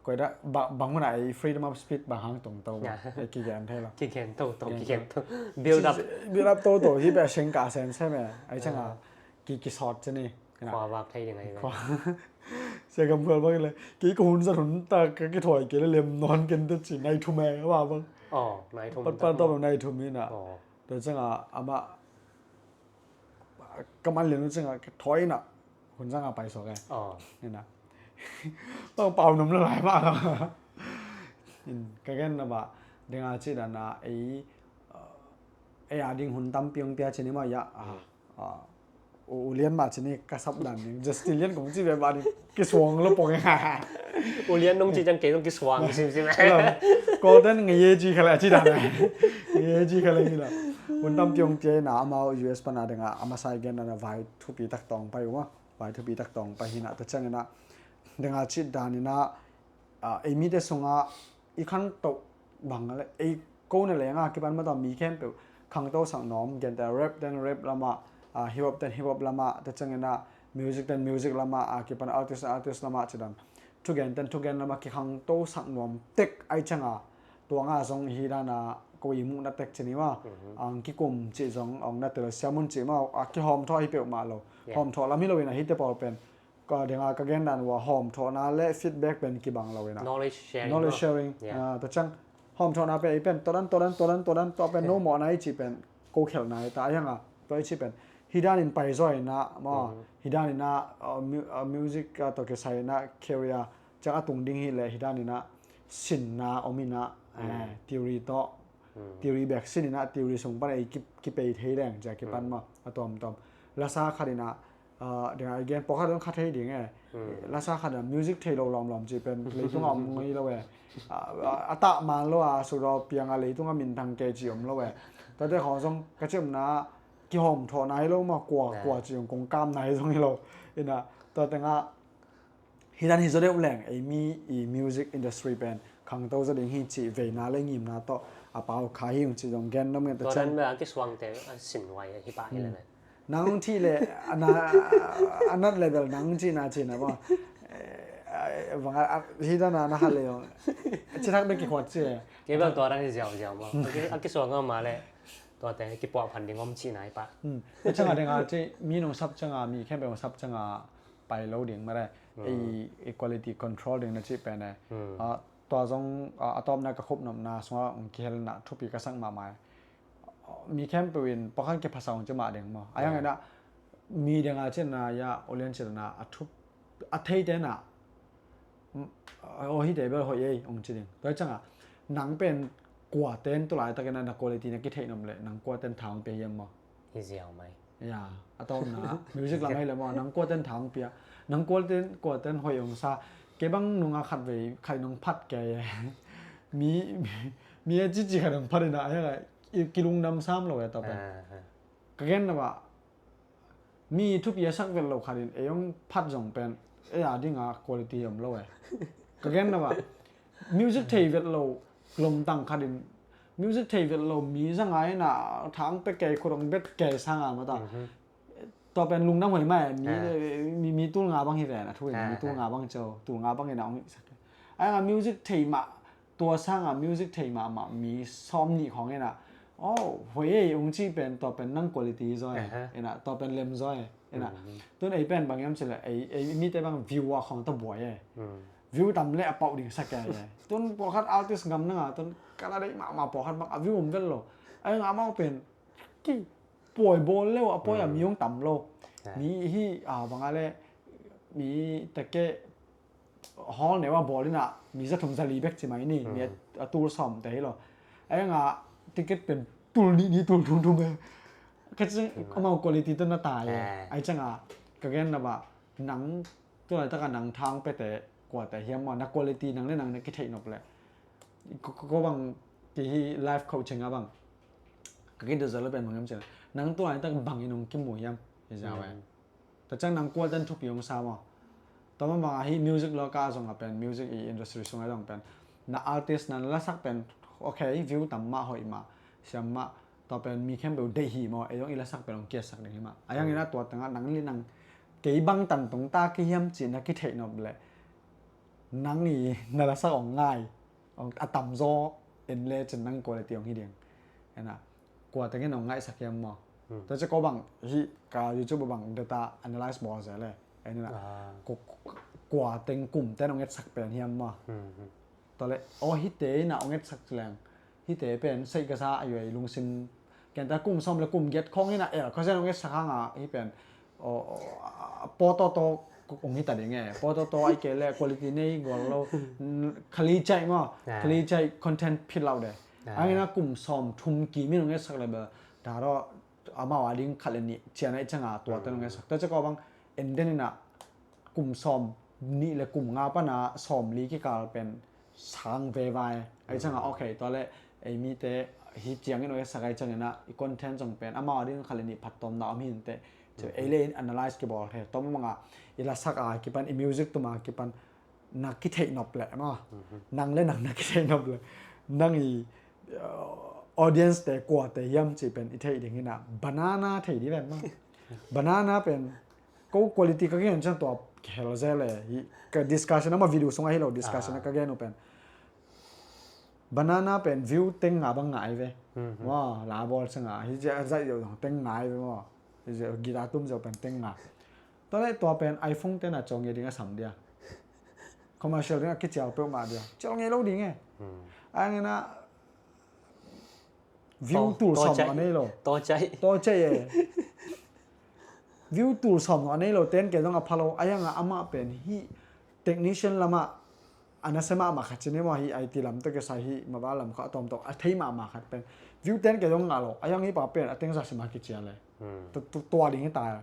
koi da bang huna ei freedom of speech bang hang tong to. Ei kigen thei lo. Kigen to to, kigen to. Build up. Build up to to hi pe seng ka sen se me. Ai changa ki ki sort chani. Khua vak thei ding ai. Sia kam khua vak le ki ko hun sa hun ta ka ki thoi ke le lem non ken te chi nai thu me wa bang. Oh, nai thu. Pat pat to nai thu mi na. To changa ama ka man lian uh ciangah ka thawi inah hun zangah paisuak e. Inah bang pau num la lai mah lo. Ka gen na bah dingah cih dana ei ei a ding hun tampi hong pia cin i mah iah u lian mah cin i ka sap dan ding Justin lian kong cih ve bah ding. Kisuang lo pong e. Ulian nong ci ciang kei zong kisuang simsim e. Golden ngei e ci kha le a ci dan e. Ngei e ci kha le hi la. Hun tampi hong pia ina amau U S pana dengah a masa i gen dana vai thupi tak tawng pai uh ma. Vai thupi tak tawng pai hi na ta ciang ina dengah cih dan ina ei mite sungah i khantoh bang le ei ko na lenga kipan mata mi khempeuh khangto sak nuam gente rap den rap lama hip hop den hip hop lama ta ciang ina music den music lama kipan artist artist lama ci dan thugen ten thugen lama kikhangto sak nuam tek ai cianga tuanga zong hi dana ko i muhna tek ci ni ma ang kikum ci zong ong na tel siamun ci ma a kihawm thaw hi peuh mah lo hawm thaw lam hi lo ina hite pawl pen ka dinga ka gen dan ua hawm thawhna le feedback pen kibang lo ina knowledge sharing ta ciang hawm thawhna pen i pen todan todan todan todan to pen no mawhna i ci pen ko khelhna i ta a hianga to i ci pen hi danin paizaw ina ma hi danina music to kisai ina career ciang a tung ding hi le hi danina sinna om ina theory tawh theory bek sin ina theory sung pan ei kipei thei leng cia kipan ma a tuamtuam lasa khat ina ding a i gen pawlkhat dong kha thei ding e lasa khat a music thei lo lawmlawm ci pen leitung a om ngei lo e a tah man lo a suraw piang a leitung a minthang kei ci om lo e tate khawng zong ka ci omna kihawm thawh nai lo ma kua kua ci ong kong kam nai zong hi lo ina tua tengah hi dan hi zaw deuh leng ei mi i music industry pen khangto zaw ding hi cih veina le ngimna tawh a pau kha hi ung ci zong gen nom ngen ta ciang. Tua dan a kisuangte a sin huai hi pah hi le nang thih le a nat le bel nang cihna cihna maw hi dana na hat le zong cithak bek kikhuat ci e. Kei bel tua dan hi ziauziau maw a kisuang a ma le Tuate kipuah phan ding om cihna hi pah. Hmm. Tua cianga ding a ci mi nong sap cianga, mi khempeuh nong sap cianga pai lo ding mare. Hmm. Ei, ei quality control ding na cih pen e. Hmm. Ah, tua zong, ah, a tawpna ka khupnopna sunga ong kihelna thupi ka sak mahmah e. Mi khempeuh in pawlkhat kiphasak ong ci mah ding maw. A yang ina mi ding a cihna ya, audience cihna a thup, a theite na, aw, hite bel hoih ei ong ci ding. Tua cianga nang pen kuaten tulaitakin a na quality na kitheih nop leh nang kuaten tha ong pia hiam maw? Hi ziau mai. Ya, a tawpna music lam ahi le maw, nang kuaten tha ong pia, nang kuaten, kuaten hoih ong sa. Kei bang nunga khatvei khai nong phat kei e. Mi, mi, mi a cici khai nong phat ina a ya, kilungdam sam lo e tua pen. Ka gen na ba, mi thupi a sak vet lo khatin ei ong phat zong pen ei a dinga quality om lo e. Ka gen na ba, music thei vet lo lomtang khatin music thei vet lo mi zanga ina thang pe kei, khut ong bet kei sanga mata. Tua pen lungdam hoi mai, mi, mi, mi tul nga bang hi ven, a thu in mi tul nga bang cio, tul nga bang ina ong sak. Ai nga music thei mah, tua sanga music thei mahmah mi sawm nih khawng ina, oh, hoi ei ong ci pen, tua pen nang quality zaw e, ina, tua pen lem zaw e, ina. Tun ei pen bang hiam cih leh, ei, ei mite bang view a khawng ta buai e. View tam leh a pauh ding sak e. Tun pawlkhat artist ngam nanga, tun ka la deih mahmah pawlkhat bang a view om vet lo. Ai nga amau pen, ki, pawi bawl leu a pawi a mi hong tam lo. Mi hi, a, bang a le, mi teke hall neu a bawl ina mi za thum za li bek ci mai ni, mi a, a tul sawm te hi lo. Ai nga ticket pen tul nih ni tul thum thum e. Ka ci amau quality tawh na tai e. Ai cianga ka gen na ba, nang tulaitaka nang thang pete kuate hiam maw, na quality nang le nang na kitheih nop leh. Ko, ko, ko bang ki hi life coaching a bang ka kiduh zaw lo pen bang hiam cih leh, nang tulaitak bangin ong kimu hiam? Hi ziau e. Tua ciang nang kuaten thupi ong sa maw? Tua mah bang ahi music lo ka zong a pen, music i industry sung a zong pen, na artist na lasak pen, okay, view tam mah, hoih mah, siam mah, tua pen mi khempeuh deih hi maw, ei zong i lasak pen ong kiatsak ding hi mah. A yang ina tua tengah nang li nang, kei bang tan tong ta ki hiam cih na kitheih nop leh, nang i na lasak ong ngai, ong a tam zaw en le cin nang quality ong hi ding. Ena, kua tengin ong ngaihsak hiam maw? Tua ciang ko bang hi ka YouTube bang data analyze bawl zel e. Ena, kua teng kum ten ong etsak pen hiam maw? Tua le, aw hite ina ong etsak leng, hite pen seih ka sa a yuai lungsim. Ken ta kum sawm le kum giat khawng ina el khawzen ong etsak hanga hi pen, aw, aw, pawtawtaw ong hita ding e. Pawtawtaw ai ke le quality nei gual lo. Khali cai maw? Khali cai content phit lau de. Ang ina kum sawm thum kim in ong etsak le bel, ta ro, amau a ding khat le nih cian a i cianga tua ten ong etsak. Tua ciang ko bang en den ina kum sawm nih le kum nga pana sawm li kikal pen sang veva e. Ai cianga, okay, tua le ei mite hi ciangin ong etsak ai ciangina i content zong pen amau a ding khat le nih phattuamna om hi inteh. Ei le in analyze kibawl he. Tua mah banga i lasak a kipan, i music tum a kipan na kitheih nop leh maw? Nang le nang na kitheih nop leh, nang i, uh, audience te kuate hiam cih pen i theih ding ina, banana thei ding ven maw? Banana pen ko quality ka gen ciang tua khel zel e. Hi ka discussion ama video sung ahi lo, discussion a ka gen uh pen, banana pen view teng nga bang ngai ve. Maw, la bawl cianga hi zia zai zeu teng ngai ve maw? Hi zia guitar tum zeu pen teng nga. Tua le tua pen iPhone tena cial ngei ding a sam dia, commercial ding a kicial peuhmah dia, cial ngei lo ding e. Ang ina view tul sawm a nei lo. Tua cai e. View tul sawm a nei lo ten ke dong a pha lo. A yanga amah pen hi technician lama a na se mahmah khat ci ni maw, hi I T lam tawh kisai hi mobile lam kha a tawm tawh a thei mahmah khat pen view ten ke dong ngah lo. A yang hi pa pen a teng za sim a kicial e. Tua ding hi ta.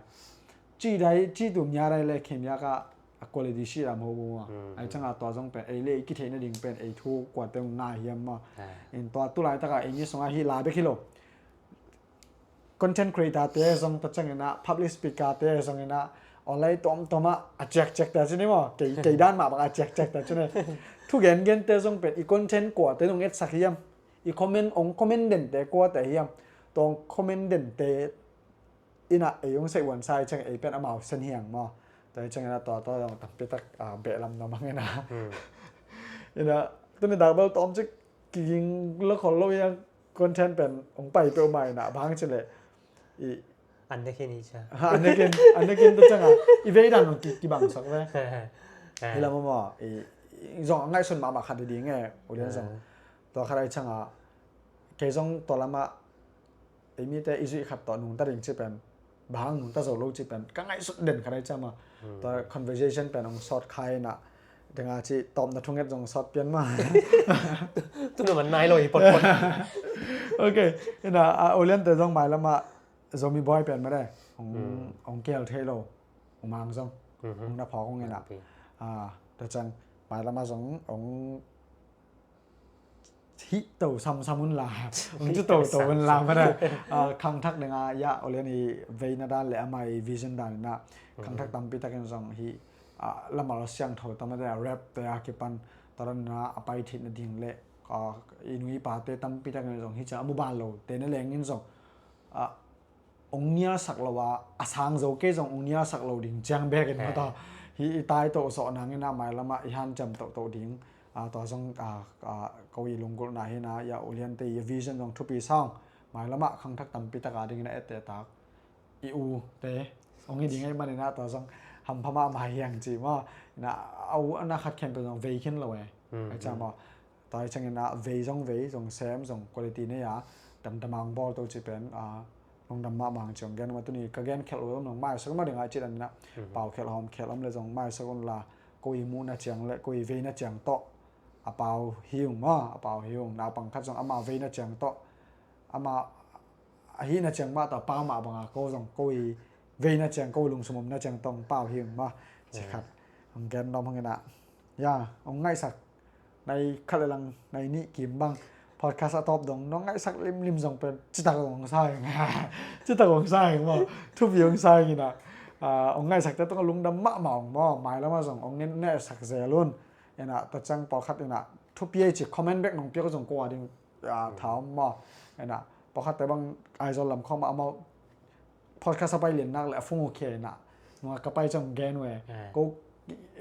Ci dai, ci tu mia dai le khe mia ka a quality si lam ho bu maw. Ai cianga tua zong pen ei le i kitheih nading pen ei thu kuate ong ngai hiam maw? In tua tulaitaka ei mi sunga hi la bek hi lo. Content creator te zong ta ciangina, public speaker te zongina, online tawmtawma a ciakciak ta ci ni maw? Kei, kei dan mah bang a ciakciak ta ci ni. Thu gengen te zong pen i content kuate ong etsak hiam? I comment, ong comment den te kuate hiam? Tong comment den te ina ei ong sei uan sai ciang ei pen amau sen hiang maw? Tua hi ciangina tua, tua zong tampitak, ah, beh lam na mang ina. Ina, tuni dak bel tawm cik kiging lo khol lo hiang. Content pen hong pai peuhmah in ah, bang ci leh i an nekin i cia. Ha, an nekin, an nekin tu ciangah i vei dan hong ki, kibangsak ve. Hi lam maw, i, i zong a ngaihsun mahmah khat hi ding e, Ulian zong. Tua khat ai ciangah kei zong tua lamah ei mite i zuih khat tawh nungta ding ci pen, bang nungta zo lo ci pen ka ngaihsut den khat ai ciang maw. Tua conversation pen hong sawt khai in ah, deng a ci tawpna thunget zong sawt pian maw. Tuna man nai lo hi potpot. Ok, in ah, a, Ulian te zong mailamah Zomi buai pian mah de, hong, hong kial thei lo, U Mang zong hong na phawk hong in ah. Tua ciang mailamah zong hong hih to samsam un la, hong ci to to un la mah de. Khangthak ding a, ya, Ulian i veina dan le ama i vision dan in ah khangthak tampi takin zong hih, a, lamal siangtho tam a de, rap te a kipan, tua dan in ah a pai theihna ding le, a, i nu i pate tampi takin zong hih ciang a muban lo te na lengin zong, a, ong nialsak lo a, a sang zo kei zong ong nialsak lo ding ciang bekin mah ta. Hih i tai to zawh nangin ah mailamah i hanciam tohtoh ding. A, tua zong, a, a, ko i lunggulhna hi in ah, ya, Ulian te i vision zong thupi sa ung. Mailamah khangthak tampi tak a dingin a etteh tak i u te hong hi ding ahih manin ah, tua zong hampha mahmah hi hang ci maw. In ah, a u a na khat khempeuh zong vei khin lo e. Ai ciang maw. Tua hi ciangin ah vei zong vei, zong sem, zong quality nei a, damdam a hong bawl to ci pen, a, lungdam mahmah hang ci hong gen. Mah tuni ka gen khelh lo zong nong maisak mah ding a ci dan in ah, pau khelh hawm khelh om le zong maisak un la, ko i muhna ciang le ko i veina ciang tawh a pau hi ung maw, a pau hi ung. Naupang khat zong ama veina ciang tawh, ama a hihna ciang mah tawh a pau mah banga ko zong ko i veina ciang, ko i lungsim omna ciang tawh hong pau hi ung maw, ci khat hong gen dawm hang in ah. Ya, hong ngaihsak nai khat le lang, nai nih kim bang podcast a tawp dong nong ngaihsak limlim zong pen citak hong sa hi ung. Citak hong sa hi ung maw. Thupi hong sa hi ung in ah. A, hong ngaihsakte tungah lungdam mahmah ung maw. Mailamah zong hong ngetsak zel un. In ah, tua ciang pawlkhat in ah thupi ei ci comment bek nong piak zong ko a ding, a, tha om maw. In ah, pawlkhatte bang Aizawl lam khawng mah amau podcast a pai lian nak le a phung uh khia in ah, nungah ka pai ciang gen uh e. Ko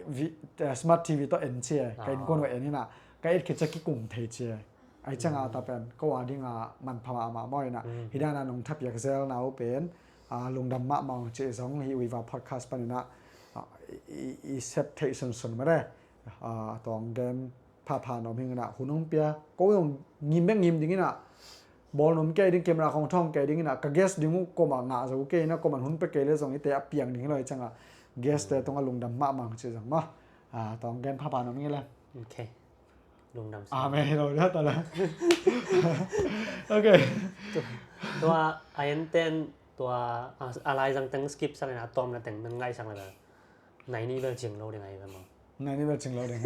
vi-, eh, smart T V tawh en ci e, ka innkuan uh en in ah, ka et khit ciang kikum thei ci e. Ai ciang a ta pen ko a ding a manpha mahmah maw in ah. Hi dan a nong thapiak zelna uh pen, a, lungdam mahmah ung ci zong hih Viva podcast panin ah, a, i, i, i sep theih sunsun mah de. A, tua hong gen phapha nuam hi ing in ah, hun hong pia, ko zong ngim bek ngim ding in ah, bawl nuam kei ding, camera khawng thawng kei ding in ah, ka guest ding uh kuamah ngah zo kei in ah, kuamah hun pia kei le zong hihte a piang ding hi lo hi ciangah, guest te tungah lungdam mahmah ci zong maw. A, tua hong gen phapha nuam hi ing e. Ok. Lungdam sa. Amen hi lo dia ta le. Ok. Tua a enten tua a, a laizang teng skip sak in a tawpna teng nong ngaihsak le nai nih bel cing lo ding ahi ve maw? Nai nih bel cing lo ding.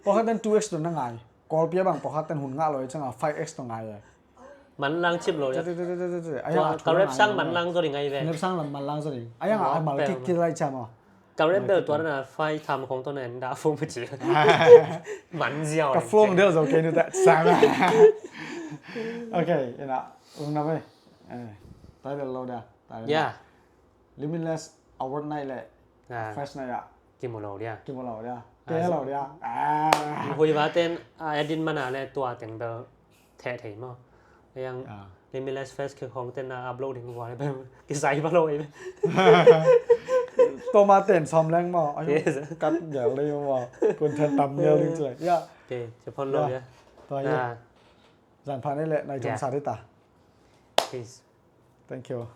Pawlkhat ten two X tawh na ngai. Kawlpi a bang pawlkhat ten hun ngah lo i ciangah five X tawh ngai e. Manlang cip lo ding. Tua ka rep sang manlang zaw ding ahi ve. Rep sang lam manlang zaw ding. A yang a mal kik kik lai cia maw? Ka rep bel tua na fai tham khong tawh na en dah fo mu ci. Man ziau. Ka fo mu del zo kei nu ta sa. Ok, ina. Ung na ve. Tai bel lo dah. Ya. Limitless Award night le Fresh night ah kimu lo dia. Kimu lo dia. Te lo dia. Hui va ten a edit mana le tua teng bel theh thei maw. Yang Limitless Fresh khong ten a upload ding va le bel kisai va lo ei. Toma ten som leng maw. Ayu kat gel le maw. Kun then tam gel ding chle. Ya. Te phon lo dia. Tua ya. Zan phan le nai jong sa dita. Peace. Thank you.